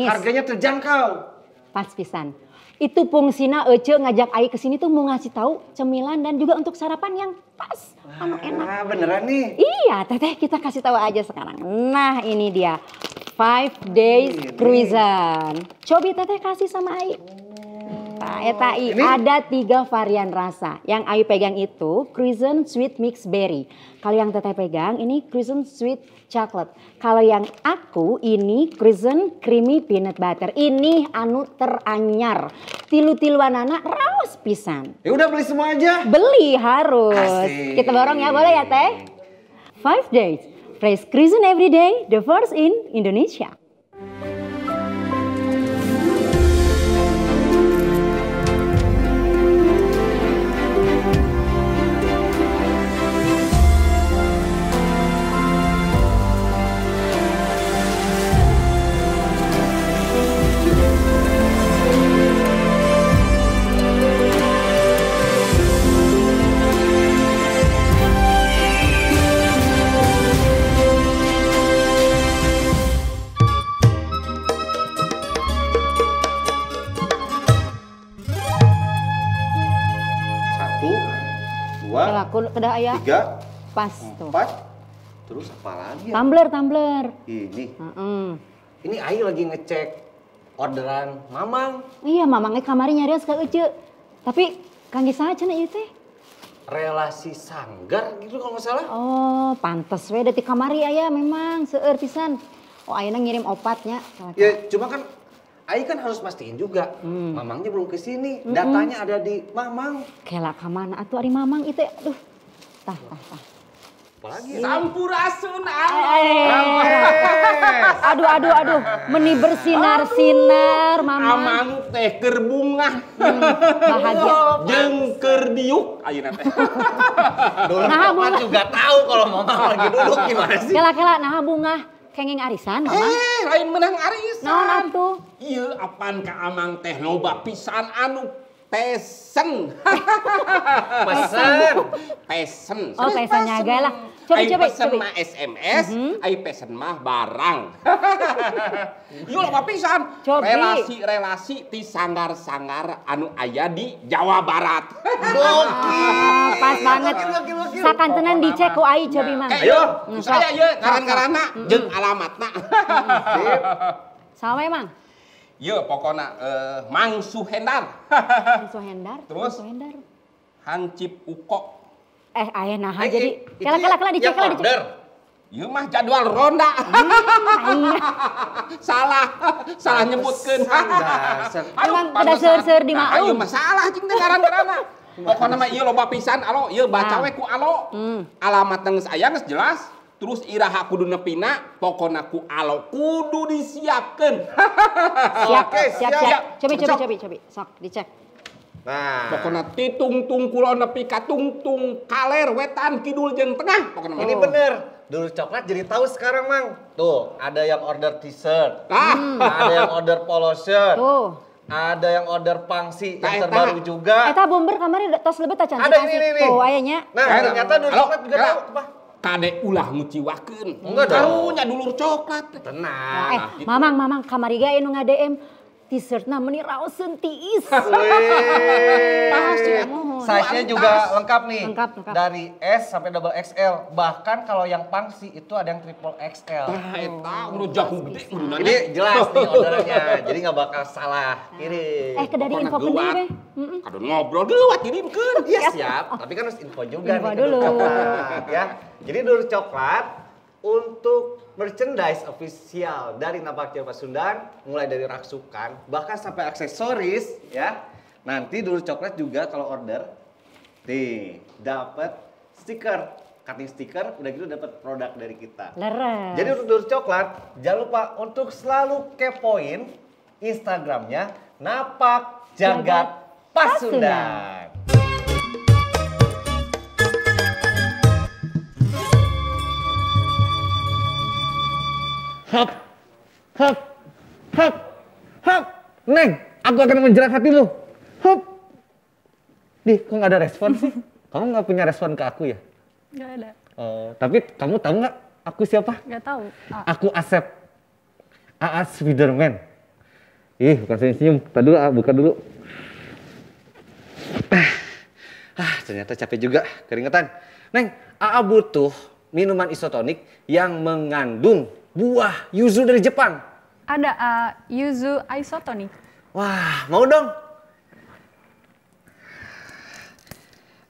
harganya terjangkau. Pas pisan. Itu fungsina Ece ngajak Ai ke sini tuh mau ngasih tahu cemilan dan juga untuk sarapan yang pas, anu enak. Beneran nih? Iya, teteh kita kasih tahu aja sekarang. Nah, ini dia. 5 Days Cruisin. Cobi teteh kasih sama Ai. Nah, eta Ai, ada 3 varian rasa. Yang Ai pegang itu Cruisin Sweet Mix Berry. Kalau yang teteh pegang ini Cruisin Sweet Chocolate. Kalau yang aku ini Cruisin Creamy Peanut Butter. Ini anu teranyar. Tilu-tiluan anak raos pisan. Ya udah beli semua aja. Beli harus. Asik. Kita borong ya, boleh ya teh? 5 Days. Fresh Cruisin every day, the first in Indonesia. Kedah aya. 3. Pas tuh. 4. Terus apa lagi ya? Tumbler. Ini. Ini Ai lagi ngecek orderan Mamang. Iya, Mamangnya kamari nyarios ka Ece. Tapi kangge saha cenah ieu teh? Relasi sanggar gitu kalau nggak salah. Oh, pantes we da ti kamari aya memang seueur pisan. Oh, ayeuna ngirim opatnya. Ya, cuma kan Ai kan harus pastiin juga. Mamangnya belum kesini, datanya ada di Mamang. Kela ka mana atuh ari Mamang itu? Aduh. Tah. Apalagi ya? Sampurasun. Aduh. Meni bersinar-sinar Mamang. Amang teh keur bungah. Bahagia. Jeung keur diuk ayeuna teh. Nah, bunga juga tahu kalau Mamang lagi duduk gimana sih. Kela-kela nah bunga kenging arisan Mamang. Lain menang arisan. Naon atuh? Ieu apan ka Amang teh loba pisan anu pesen. Pesen. Oh, pesennya gaya lah. Coba. Pesen mah SMS, ai pesen mah barang. Ieu loba pisan. Relasi-relasi ti sanggar-sanggar anu aya di Jawa Barat. Gokil. Pas banget. Sakantenan dicek ku ai cobi Mang. Ayo, saya ieu ngaran-ngaranna jeung alamatna. Sip. Sawe Mang? Iya, pokoknya Mang Suhendar. Mang Suhendar. Terus Suhendar. Hancip Uko. Aya nah jadi kela dicek lah dicek. Ieu mah jadwal ronda. Salah nyebutkeun. Emang pada seur-seur di maklum. Ieu mah salah cing teh ngaran-ngaranna. Pokokna mah ieu loba pisan alo, ieu baca we ku alo. Alamat geus aya geus jelas. Terus iraha kudu nepina, pokona ku alo kudu disiapkeun. Siap. Cobi. Sok dicek. Nah, pokona titungtung kulon nepi ka tungtung kaler wetan kidul jeung tengah pokona. Ini bener. Dulur Coklat jadi tahu sekarang, Mang. Tuh, ada yang order t-shirt. Ada yang order polo shirt. Tuh. Ada yang order pangsi yang terbaru juga. Eta bomber kamari tos lebet acan. Ada ini. Tuh ayanya. Nah, ternyata Dulur Coklat juga tahu apa. Kade ulah nguciwakeun. Enggak dong. Karunya dulur coklat. Tenang. Mamang kamari ge anu nga-DM t-shirtna meni raoseun tiis. Pasti Size-nya juga lengkap nih. Lengkap. Dari S sampai double XL. Bahkan kalau yang pangsi itu ada yang triple XL. Tah eta udah jauh gede kuduna. Ini jelas nih orderannya. Jadi nggak bakal salah kirim. Kedah diinfokeun deui we. Kadon ngobrol geuwat kirimkeun. Iya siap, tapi kan harus info juga info nih dulu. Coklat, ya. Jadi Dulur Coklat untuk merchandise official dari Napak Jawa Pasundan, mulai dari raksukan bahkan sampai aksesoris ya. Nanti Dulur Coklat juga kalau order nih dapat stiker, cutting stiker, udah gitu dapat produk dari kita. Leres. Jadi untuk Dulur Coklat jangan lupa untuk selalu kepoin Instagramnya Napak Jagat Pasundan. Hop, hop, hop, hop. Neng, aku akan menjerat hati lu. Hop. Dih, kok nggak ada respon sih? Kamu nggak punya respon ke aku ya? Nggak ada. Oh, tapi kamu tahu nggak aku siapa? Nggak tahu. Aku Asep. AA Spiderman. Ih, bukan senyum-senyum. Tadi dulu, buka dulu. Ternyata capek juga, keringetan. Neng, AA butuh minuman isotonik yang mengandung buah yuzu dari Jepang. Ada yuzu isotonik. Wah, mau dong.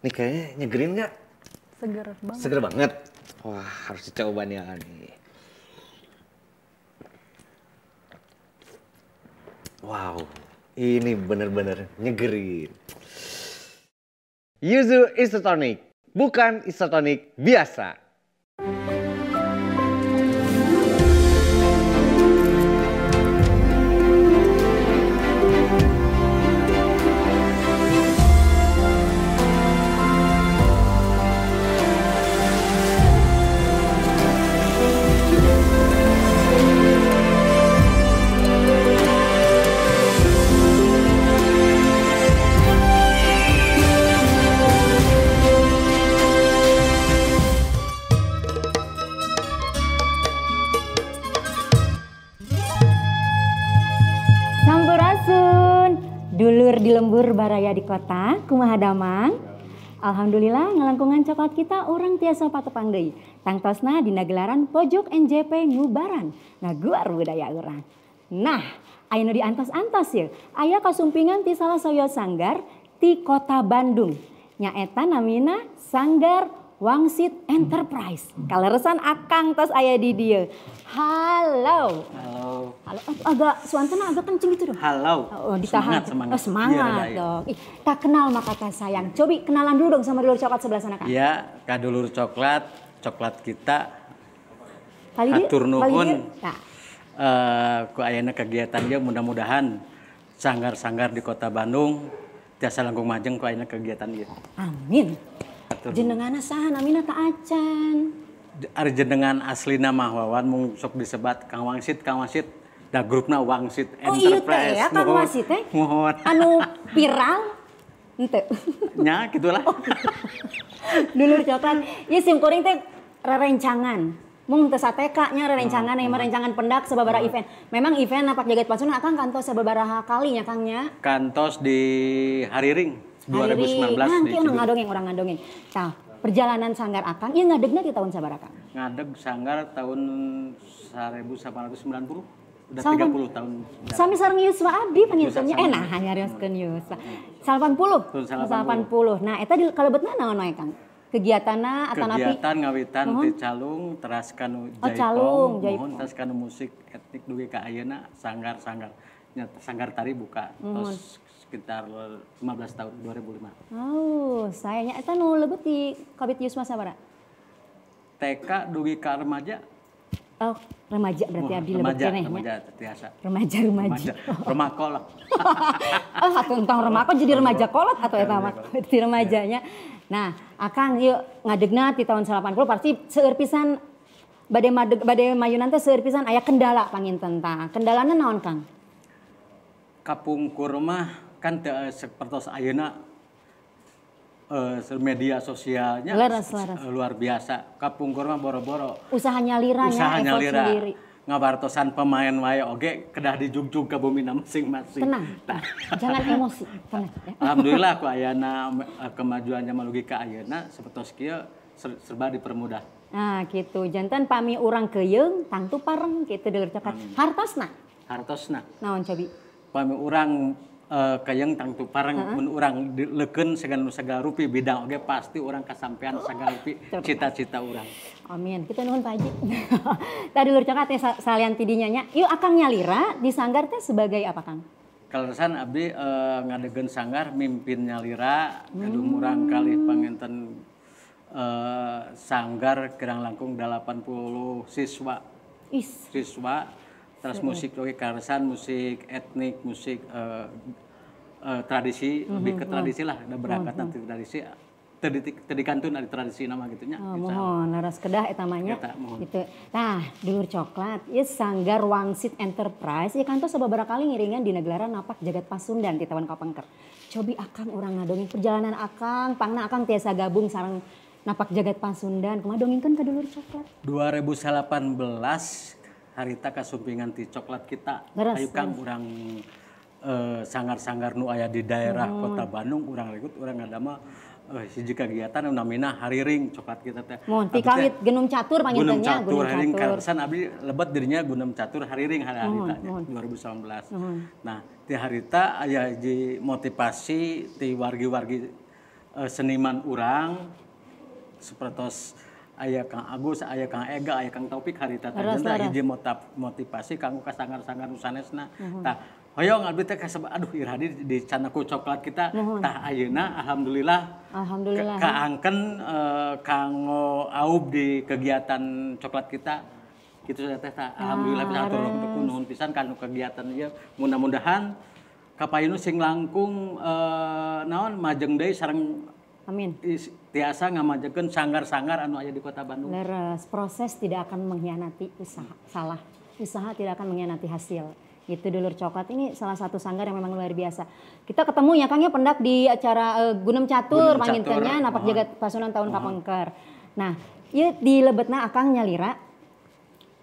Nih kayaknya nyegerin nggak? Seger banget. Seger banget. Wah, harus dicoba nih nih. Wow, ini bener-bener nyegerin. Yuzu isotonik, bukan isotonik biasa. Dulur di lembur baraya di kota, kumaha damang? Alhamdulillah ngalangkungan coklat kita urang tiasa patepang deui. Tangtosna dina gelaran Pojok NJP Ngubaran, ngaguar budaya urang. Nah, aya nu diantos-antos ye, aya kasumpingan ti salah sawios sanggar ti Kota Bandung. Nyaeta namina Sanggar Wangsit Enterprise. Kaleresan akang tos aya di dieu. Halo. Halo. Halo, agak suantana agak kenceng gitu dong. Halo. Oh, ditahan. Semangat, semangat. Oh, semangat iya, dong. Ih, tak kenal maka tak sayang. Cobi kenalan dulu dong sama dulur coklat sebelah sana, Kang. Iya, ka dulur coklat, coklat kita. Hatur nuhun. Nah. Ku ayana kegiatan dia mudah-mudahan sanggar-sanggar di Kota Bandung tiasa langkung majeng ku ayana kegiatan dia. Amin. Jenengana saha namina ta acan. Ari jenengan aslina mah Wawan mung sok disebat Kang Wangsit, Kang Wangsit da grupna Wangsit Enterprise. Oh iya teh ya Kang Wangsit teh. Muhun. Anu viral henteu. Nya gitulah. Oh. Dulur coklat, ieu sim kuring teh rerencangan. Mung teu sateka nya rerencangan nya rerencangan pendak sababaraha event. Memang event Napak Jagat Pasundan akang kantos sababaraha kali nya Kang nya. Kantos di Hariring 2019 nah, di orang ngadongeng, orang ngadongeng. Tah, perjalanan sanggar akang ieu ngadegna di tahun sabaraha Kang? Ngadeg sanggar tahun 1890. Udah 30 tahun. Sami sareng yuswa abdi pangintennya. Nah nyarioskeun yuswa. 80. 80. Nah, eta di kalebetna naon wae Kang? Kegiatanna atanapi kegiatan ngawitan ti calung teras kanu jaipong, muhun teras kanu musik etnik dugi ka ayeuna sanggar-sanggar nya sanggar tari buka tos sekitar 15 tahun 2005. Oh, sayanya eta nu lebet di kabit yuswa sabaraha? TK dugi ka remaja. Oh, remaja berarti abdi lebet keneh nya. Remaja tiasa. Remaja-remaja. Remako lah. Oh, atuh entong remako jadi remaja kolot atau eta mah di remajanya. Nah, akang yuk ngadegna di tahun 80 pasti seueur pisan bade madeg bade mayunan teh seueur pisan aya kendala panginten tah. Kendalana naon Kang? Kapungkur mah kan teu sapertos ayeuna media sosialnya leres, leres. Luar biasa. Kapungkur mah boro-boro. Usaha nyalira usaha nya, effort nyalira. Sendiri. Ngabartosan pemain wae oge kedah dijugjug ka bumi masing-masing. Tenang. Nah. Jangan emosi, tenang ya. Alhamdulillah ku ayana kemajuannya malugi ka ayeuna sapertos kieu serba dipermudah. Nah, gitu. Jantan pami urang keyeung tangtu pareng kitu dulur coklat. Hartosna. Hartosna. Naon cobi? Pami urang kayang tangtu pareng mun urang leukeun segala rupi bidang oge pasti urang kasampean segala rupi cita-cita urang. Amin. Kita nuhun Pak Haji. Tadi dulur coklat teh salian ti dinya nya. Ieu akang nyalira di sanggar teh sebagai apa Kang? Kaleresan abdi ngadegeun sanggar mimpin nyalira gaduh murang kalih panginten sanggar kirang langkung 80 siswa. Is. Siswa terus musik oge kaleresan musik etnik, musik tradisi, lebih ke tradisi lah, da berangkat nanti tradisi teu dikantun ari tradisi nama gitu nya. Oh, mohon laras kedah eta mah nya. Gitu. Tah, dulur coklat, ieu Sanggar Wangsit Enterprise ieu kantos sababaraha kali ngiringan dina gelaran Napak Jagat Pasundan di taun kapengker. Cobi akang urang ngadongeng perjalanan akang, pangna akang tiasa gabung sareng Napak Jagat Pasundan, kumaha dongengkeun ka dulur coklat? 2018 harita kasumpingan ti coklat kita. Ayo Kang urang sanggar-sanggar nu aya di daerah Kota Bandung urang regut urang ngadamel hiji kegiatan nu namina Hariring coklat kita teh. Mun ti kawit Gunung Catur panginten nya, Gunung Catur Hariring kaleresan abdi lebet dirinya Gunung Catur Hariring harita nya 2019. Nah, ti harita aya hiji motivasi ti wargi-wargi seniman urang sapertos aya Kang Agus, aya Kang Ega, aya Kang Taufik harita teh hiji motivasi kanggo ka sanggar-sanggar nu sanesna. Tah hoyong abdi teh kasebut aduh iradi di canaku coklat kita tah ayeuna alhamdulillah alhamdulillah kaangken kanggo aub di kegiatan coklat kita kitu teh tah alhamdulillah bisa hatur nuhun pisan kanu kegiatan ieu mudah-mudahan kapayun sing langkung naon majeng deui sareng amin. Tiasa ngamajekeun sanggar-sanggar anu aya di Kota Bandung. Leres, proses tidak akan mengkhianati usaha. Salah. Usaha tidak akan mengkhianati hasil. Itu dulur coklat ini salah satu sanggar yang memang luar biasa. Kita ketemu ya Kang ya pendak di acara Gunung Catur pangintennya Napak Jagat Pasundan tahun kapengker. Nah, ieu di lebetna akang nyalira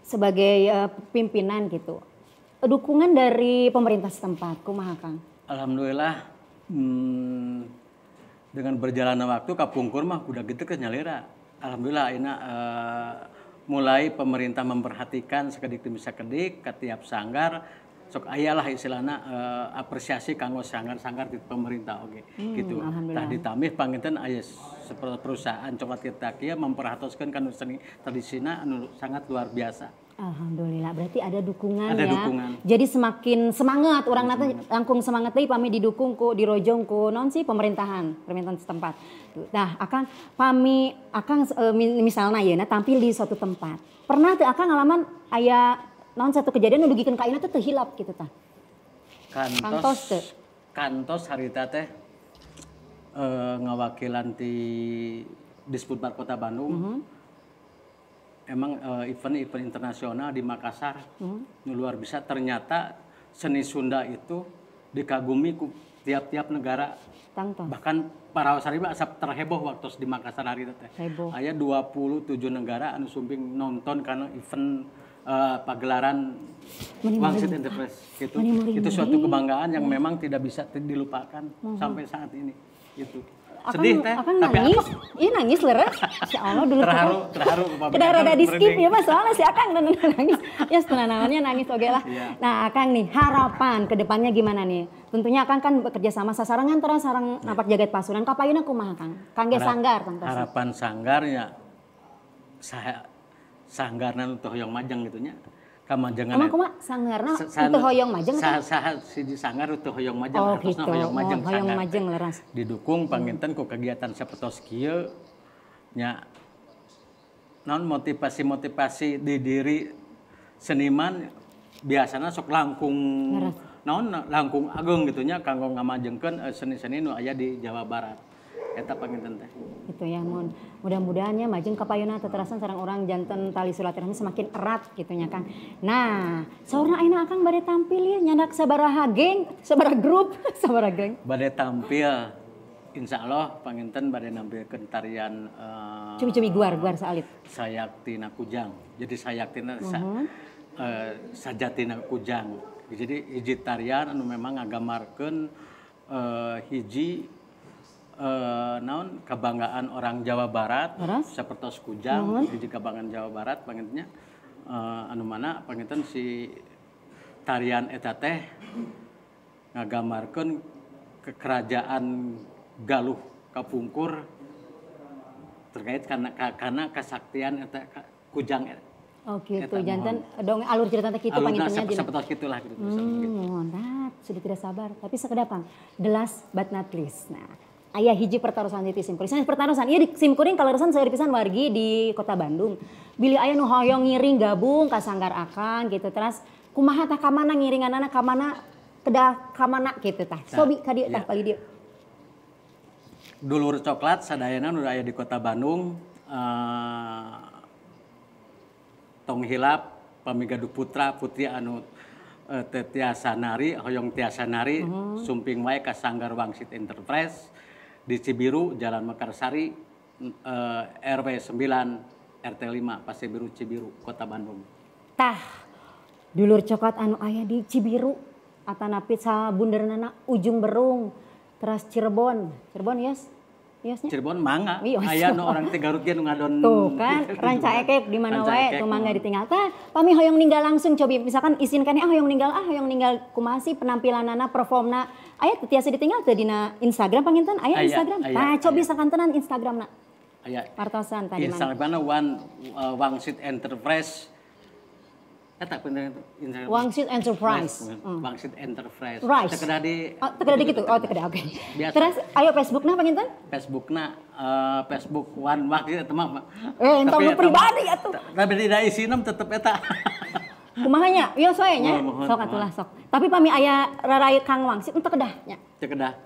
sebagai pimpinan gitu. Dukungan dari pemerintah setempat kumaha Kang? Alhamdulillah Dengan berjalannya waktu kapungkur mah udah gitu ke nyalira. Alhamdulillah ayeuna mulai pemerintah memperhatikan sakedik demi sakedik ke tiap sanggar sok aya lah istilahna apresiasi kanggo sanggar-sanggar di pemerintah oge gitu. Alhamdulillah. Tah ditambih panginten aya seperti perusahaan coklat kita kieu memperhatoskeun kanu seni tradisina anu sangat luar biasa. Alhamdulillah, berarti ada dukungan Ada ya. dukungan. Jadi semakin semangat orang nanti langkung semangat deui pami didukung ku dirojong ku naon sih pemerintahan, pemerintahan setempat. Nah, Akang pami Akang misalnya ya tampil di suatu tempat. Pernah teu Akang ngalaman aya naon satu kejadian nu dugikeun ka ayeuna teh teu hilap gitu tah. Kantos Kantos teu? Kantos harita teh ngawakilan ti Disbudpar Kota Bandung. Emang event-event internasional di Makassar nu luar biasa, ternyata seni Sunda itu dikagumi ku tiap-tiap negara. Tangtos. Bahkan para wasari mah asa terheboh waktu di Makassar hari itu teh. Heboh. Aya 27 negara anu sumping nonton karena event pagelaran Meni Wangsit muring. Enterprise gitu. Meni muring. Itu suatu kebanggaan yang memang tidak bisa dilupakan sampai saat ini gitu. Akang, Sedih teh, Akang tapi nangis. Iya nangis leres. Insya Allah dulu terharu, terharu. Kedah rada di skip Merinding. ya Mas, soalnya si Akang dan nangis. Ya setengah namanya nangis oke lah. Iya. Nah Akang nih harapan kedepannya gimana nih? Tentunya Akang kan bekerja sama sasarangan terus sarang napak jagat pasuran. Kapayuna kumaha Kang? Kangge sanggar tangtos. Harapan sanggarnya sanggarna nu teu hoyong majeng gitu nya. Kamajengan. Kumaha kumaha sanggarna teu hoyong majeng atau? Saha siji sanggar teu hoyong majeng, Oh hartosna gitu. hoyong majeng Oh, hoyong sanggar majeng teh. leres. Didukung panginten ku kegiatan sapertos kieu nya naon motivasi-motivasi di diri seniman biasana sok langkung Leres. naon langkung agung gitu nya kanggo ngamajengkeun seni-seni nu aya di Jawa Barat. Eta panginten teh. Gitu ya, mun mudah-mudahan ya majeng kapayuna teterasan sareng orang janten tali silaturahmi semakin erat gitu nya Kang. Nah, saurna ayeuna Akang bade tampil ya nyandak sabaraha geng, sabaraha grup, sabaraha geng. Bade tampil insya Allah panginten bade nampilkeun tarian Cubi-cubi guar-guar saalit. Sayaktina Kujang. Jadi Sayaktina Sajatina Kujang. Jadi hiji tarian anu memang ngagambarkeun hiji naon kebanggaan orang Jawa Barat Leres. sapertos Kujang, hiji kebanggaan Jawa Barat pangintennya anu mana panginten si tarian eta teh ngagambarkeun kekerajaan Galuh kapungkur terkait karena kesaktian eta Kujang eta. Oh gitu, Eta, janten dong alur cerita teh kitu Alurna pangintennya dina. sapertos kitulah gitu. Gitu. Mohon sudah tidak sabar. Tapi sekedap Kang, the last but not least. Nah, aya hiji pertarosan di simkuring. Sanes pertarosan, ieu di simkuring kaleresan seueur pisan wargi di Kota Bandung. Bilih aya nu hoyong ngiring gabung ka sanggar Akang gitu. Terus kumaha tah ka mana ngiringanana ka mana kedah ka mana gitu tah. Sobi ka dieu tah iya. kali dieu. Dulur coklat sadayana nu aya di Kota Bandung tong hilap pamigaduh putra putri anu teu tiasa nari hoyong tiasa nari sumping wae ka Sanggar Wangsit Enterprise di Cibiru Jalan Mekarsari RW 9 RT 5 Pasir Biru Cibiru Kota Bandung. Tah, dulur coklat anu aya di Cibiru atanapi sabunderanana Ujung Berung teras Cirebon. Cirebon yes? Yesnya? Cirebon mangga Iya. aya nu orang teh Garut ge nu ngadon. Tuh kan, ranca ekek di mana Ranca wae ekek, tuh mangga mohon. ditinggal. Tah, pami hoyong ninggal langsung cobi misalkan izinkan ah hoyong ninggal ah hoyong ninggal kumaha sih penampilanana performna. Aya teu tiasa ditinggal teu dina Instagram panginten aya Aya, Instagram. aya, Tah, cobi aya. sakantenan Instagramna. Aya Partosan tadi mana? Instagramna Wangsit Enterprise. Eta bener Instagram. Wangsit Enterprise. Wangsit Enterprise. Rice. Teu kedah di Oh, teu kedah di kitu. Oh, teu kedah oke. Biasa. Terus ayo Facebookna panginten? Facebookna Facebook Wan Wangsit eta mah. Eh, entong Tapi nu eta mah- pribadi atuh. Tapi tidak isina tetep eta. Kumaha nya? Ieu soe nya. Mohon, Sok atulah sok. Tapi pami aya rarai Kang Wangsit teu kedah nya. Teu kedah.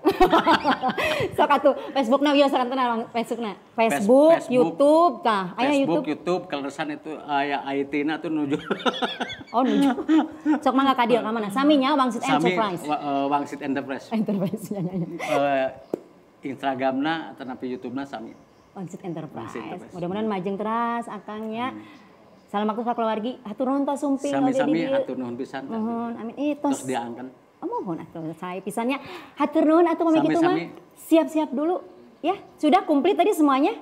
Sok atuh Facebookna wieu sakantenan Facebookna. Facebook, Facebook, YouTube tah. Aya Facebook, YouTube. YouTube, kaleresan itu aya IT-na tuh nuju. Oh, nuju. Sok mangga ka dieu ka mana? Sami nya Wangsit Sami Enterprise. Wangsit Enterprise. Enterprise nya nya. nya. Instagramna atanapi YouTube-na sami. Wangsit Enterprise. Wangsit Enterprise. Mudah-mudahan majeng teras akangnya. Salam waktu sakeluargi, hatur nuhun tos sumping oge di Sami-sami dieu. hatur nuhun pisan. Nuhun, amin. Ih, tos. Tos diangken. Oh, mohon atuh saya pisannya. Hatur nuhun atuh pami kitu mah. Sami-sami. Siap-siap dulu. Ya, sudah komplit tadi semuanya?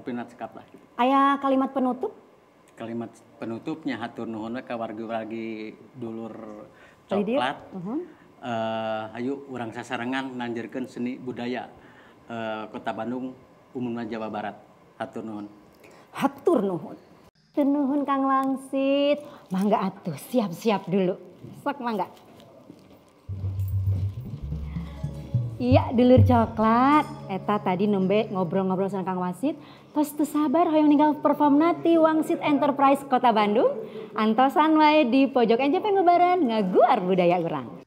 Pinat sekap lah. Aya kalimat penutup? Kalimat penutupnya hatur nuhun we ka wargi-wargi dulur coklat. Ayo urang sasarengan nanjerkeun seni budaya Kota Bandung umumna Jawa Barat. Hatur nuhun. Hatur nuhun. Hatur nuhun Kang Wangsit. Mangga atuh siap-siap dulu. Sok mangga. Iya, dulur coklat. Eta tadi nembe ngobrol-ngobrol sama Kang Wangsit. Tos teu sabar hoyong ninggal perform ti Wangsit Enterprise Kota Bandung. Antosan wae di pojok NJP Ngubaran ngaguar budaya urang.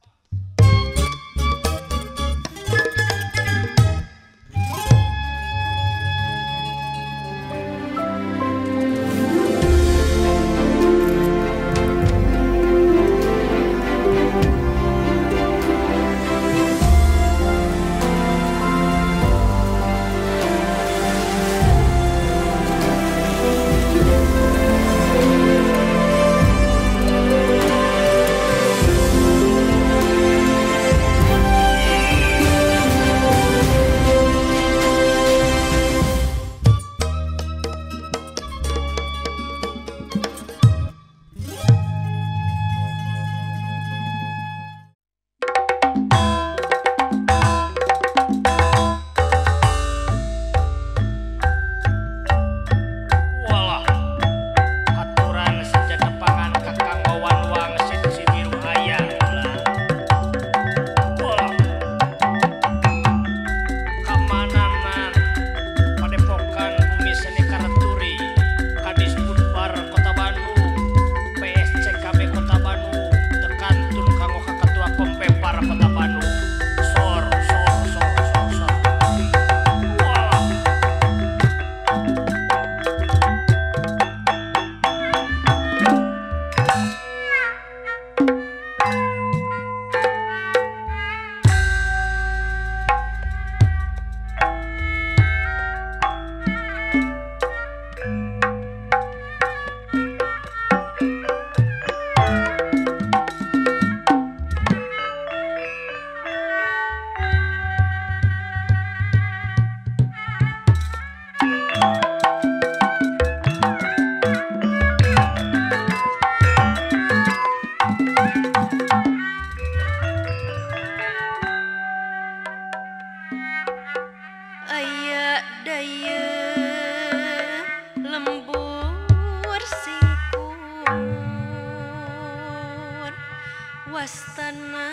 Wastana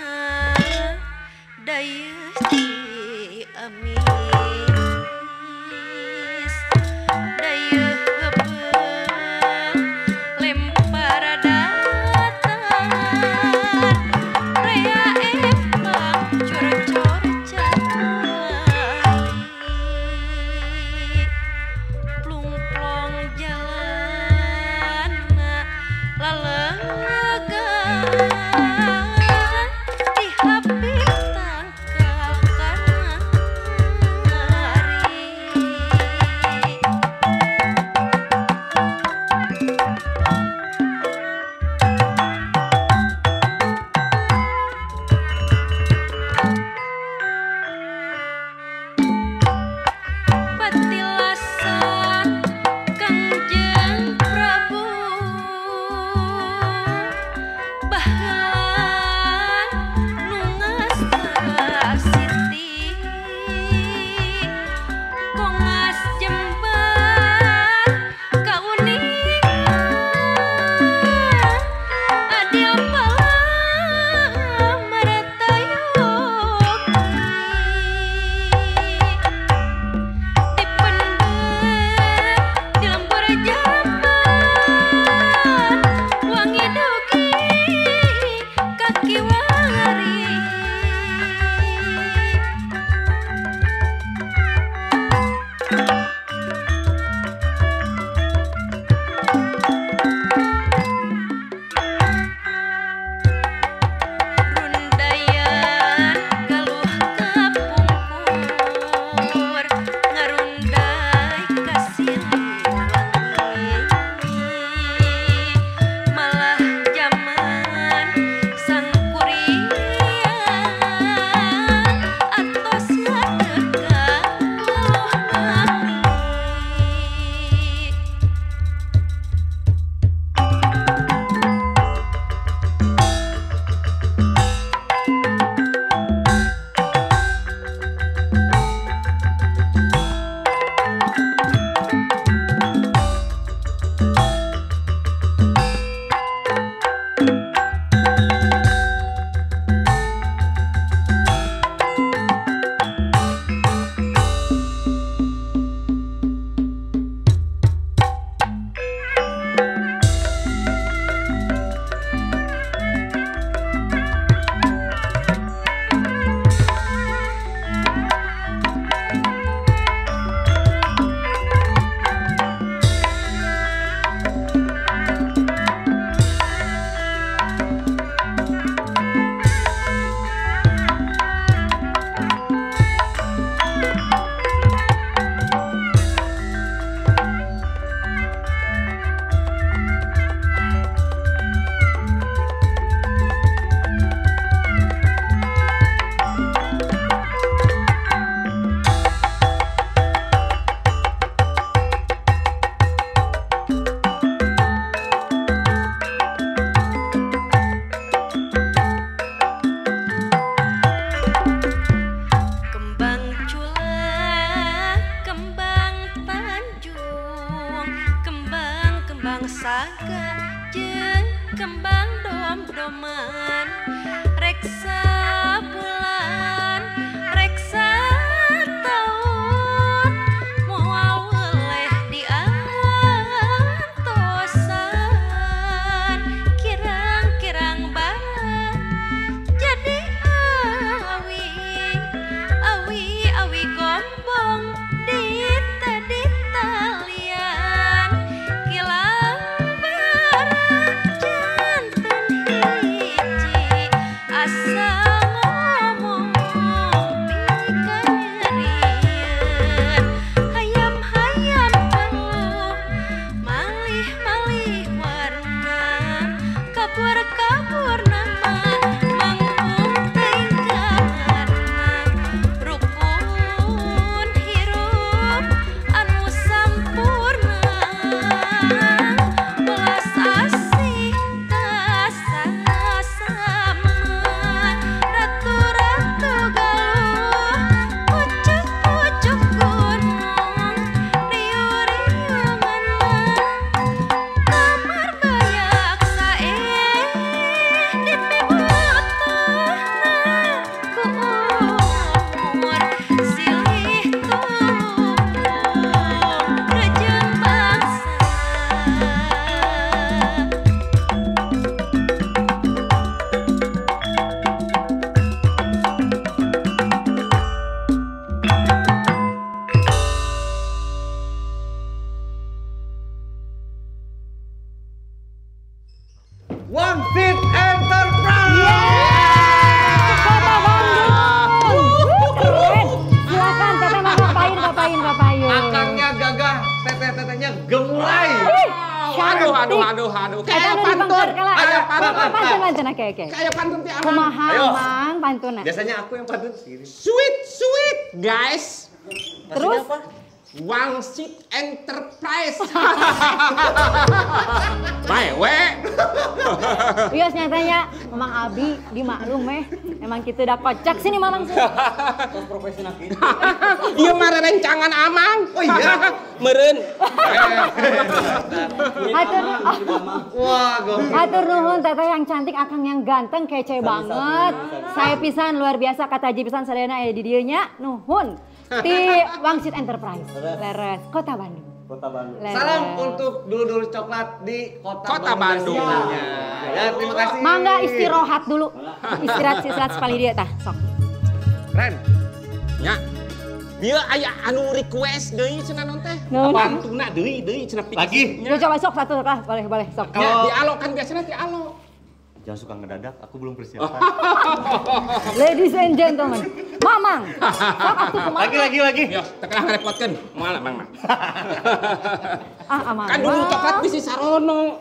daya Ciamis daya heubeul lempar datar rea empang cor-cor cai plung-plong jalanna lalegan. Malah zaman sang kuring Pantun. Pantun oke oke. Kayak pantun ti Amang. Kumaha Mang pantun. Biasanya aku yang pantun sendiri. Sweet sweet guys. Terus Wangsit Enterprise. Bae we. Iya nyatanya Mamang Abi dimaklum meh. Emang kita udah kocak sini Mamang sih. Tos profesional gitu. Iya mah rencangan Amang. Oh iya. Meureun. Hatur. Wah, gokil. Hatur nuhun teteh yang cantik, akang yang ganteng, kece banget. Saya pisan luar biasa kata Haji pisan sadayana aya di dieu nya. Nuhun. Di Wangsit Enterprise. Leres, Kota Bandung. Kota Bandung. Leres. Salam untuk dulur-dulur coklat di Kota Bandung. Ya, terima kasih. Mangga istirahat dulu. Istirahat sekali dia tah, sok. Ren. Nya. Dia aya anu request deui cenah non teh. Pantuna deui deui cenah pikir. Lagi. Ya coba sok satu lah, boleh boleh sok. Ya, dialo kan biasanya dialo. Jangan suka ngedadak, aku belum persiapan. Ladies and gentlemen, Mamang. Sok atuh kumaha? Lagi. Yo, teu kalah ngarepotkeun. Moal Mang mah. Ah, Amang. Kan dulu coklat bisi sarono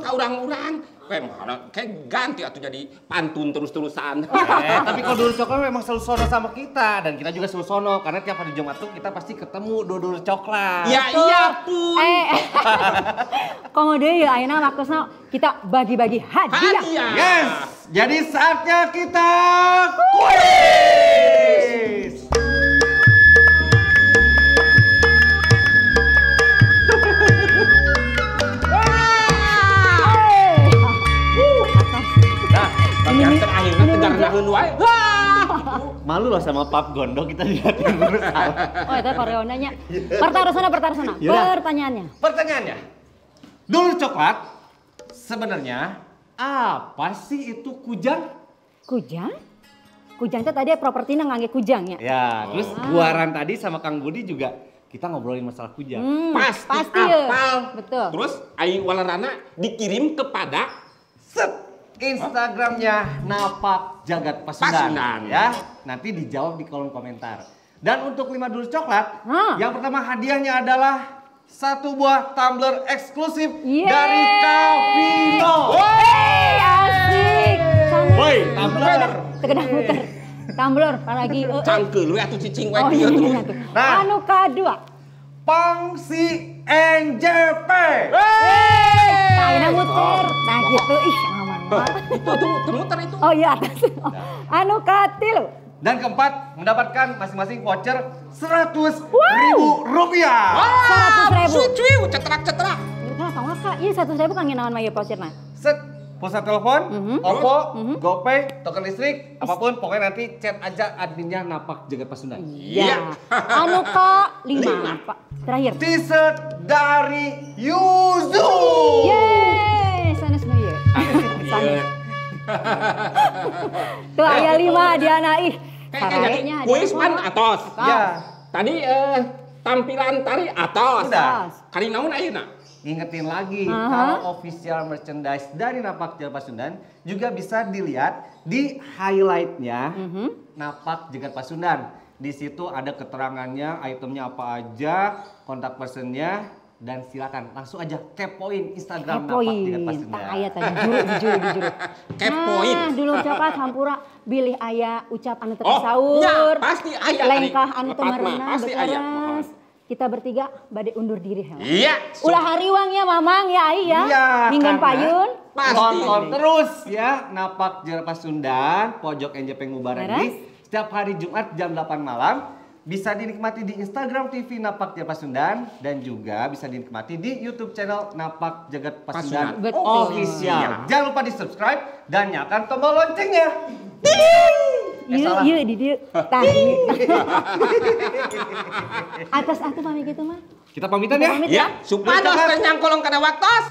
ka urang-urang. Kayak ganti atau jadi pantun terus-terusan. Tapi kalau dulur coklat memang selalu sono sama kita dan kita juga selalu sono karena tiap hari Jumat tuh kita pasti ketemu dulur coklat. Ya iya pun. Komo deui ya ayeuna waktosna kita bagi-bagi hadiah. Yes. Jadi saatnya kita kuis. Yang terakhirnya tegar naheun wae. Malu loh sama Pap Gondok kita dilihatin terus. Oh itu koreonanya. Pertarosana. Pertanyaannya. Pertanyaannya. Dulur coklat sebenarnya apa sih itu kujang? Kujang? Kujang itu tadi propertinya ngangge kujang ya? Ya, terus Guaran tadi sama Kang Budi juga kita ngobrolin masalah kujang. Pasti apal. Betul. Terus ai walarana dikirim kepada set Instagramnya Napak Jagat Pasundan. Ya, nanti dijawab di kolom komentar. Dan untuk 5 dulur coklat, yang pertama hadiahnya adalah 1 buah tumbler eksklusif dari Cavino. Wey, asik. Woi, tumbler. Tegedah muter. Tumbler apalagi. Cangkeul we atuh cicing we kieu terus. Nah, anu kadua. Pangsi NJP. Wey, muter. Nah gitu ih. Itu tuh muter itu. Oh iya atas. Anu katilu. Dan keempat mendapatkan masing-masing voucher Rp100.000. 100.000. Cuy, ceterak-ceterak. Kenapa kak? Iya 100.000 kang naon mah ieu voucherna? Set pulsa telepon, OVO, GoPay, token listrik, apapun pokoknya nanti chat aja adminnya Napak Jagat Pasundan. Iya. Anu ka 5 Pak. Terakhir. T-shirt dari Yuzu. Yeay, sanes nu ieu. Tuh aya 5 Diana ih. Kayak kuis pan atos. Ya. Tadi tampilan tari atos. Udah. Kali naon ayeuna? Ingetin lagi kalau official merchandise dari Napak Jagat Pasundan juga bisa dilihat di highlightnya Napak Jagat Pasundan. Di situ ada keterangannya, itemnya apa aja, kontak personnya. Dan silakan langsung aja kepoin Instagram Napak Jagat Pasundan. Tak aya tadi juru. Kepoin. Nah, dulur coklat hampura bilih aya ucap anu teu saur. Ya, pasti aya. Lengkah anu teu mareuna pasti aya. Kita bertiga bade undur diri. Iya. Ulah hariwang ya Mamang ya Ai ya. Iya. Minggon payun. Pasti. Nonton terus ya Napak Jagat Pasundan Pojok NJP Ngubaran ini setiap hari Jumat jam 8 malam. Bisa dinikmati di Instagram TV Napak Jagat Pasundan dan juga bisa dinikmati di YouTube channel Napak Jagat Pasundan Official. Jangan lupa di subscribe dan nyalakan tombol loncengnya. Iya, di dia. Tah. Atas atuh pamit gitu mah. Kita pamitan ya. Ya, supados teh nyangkolong kana waktos.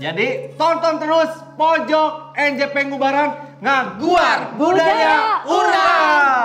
Jadi tonton terus Pojok NJP Ngubaran ngaguar budaya urang.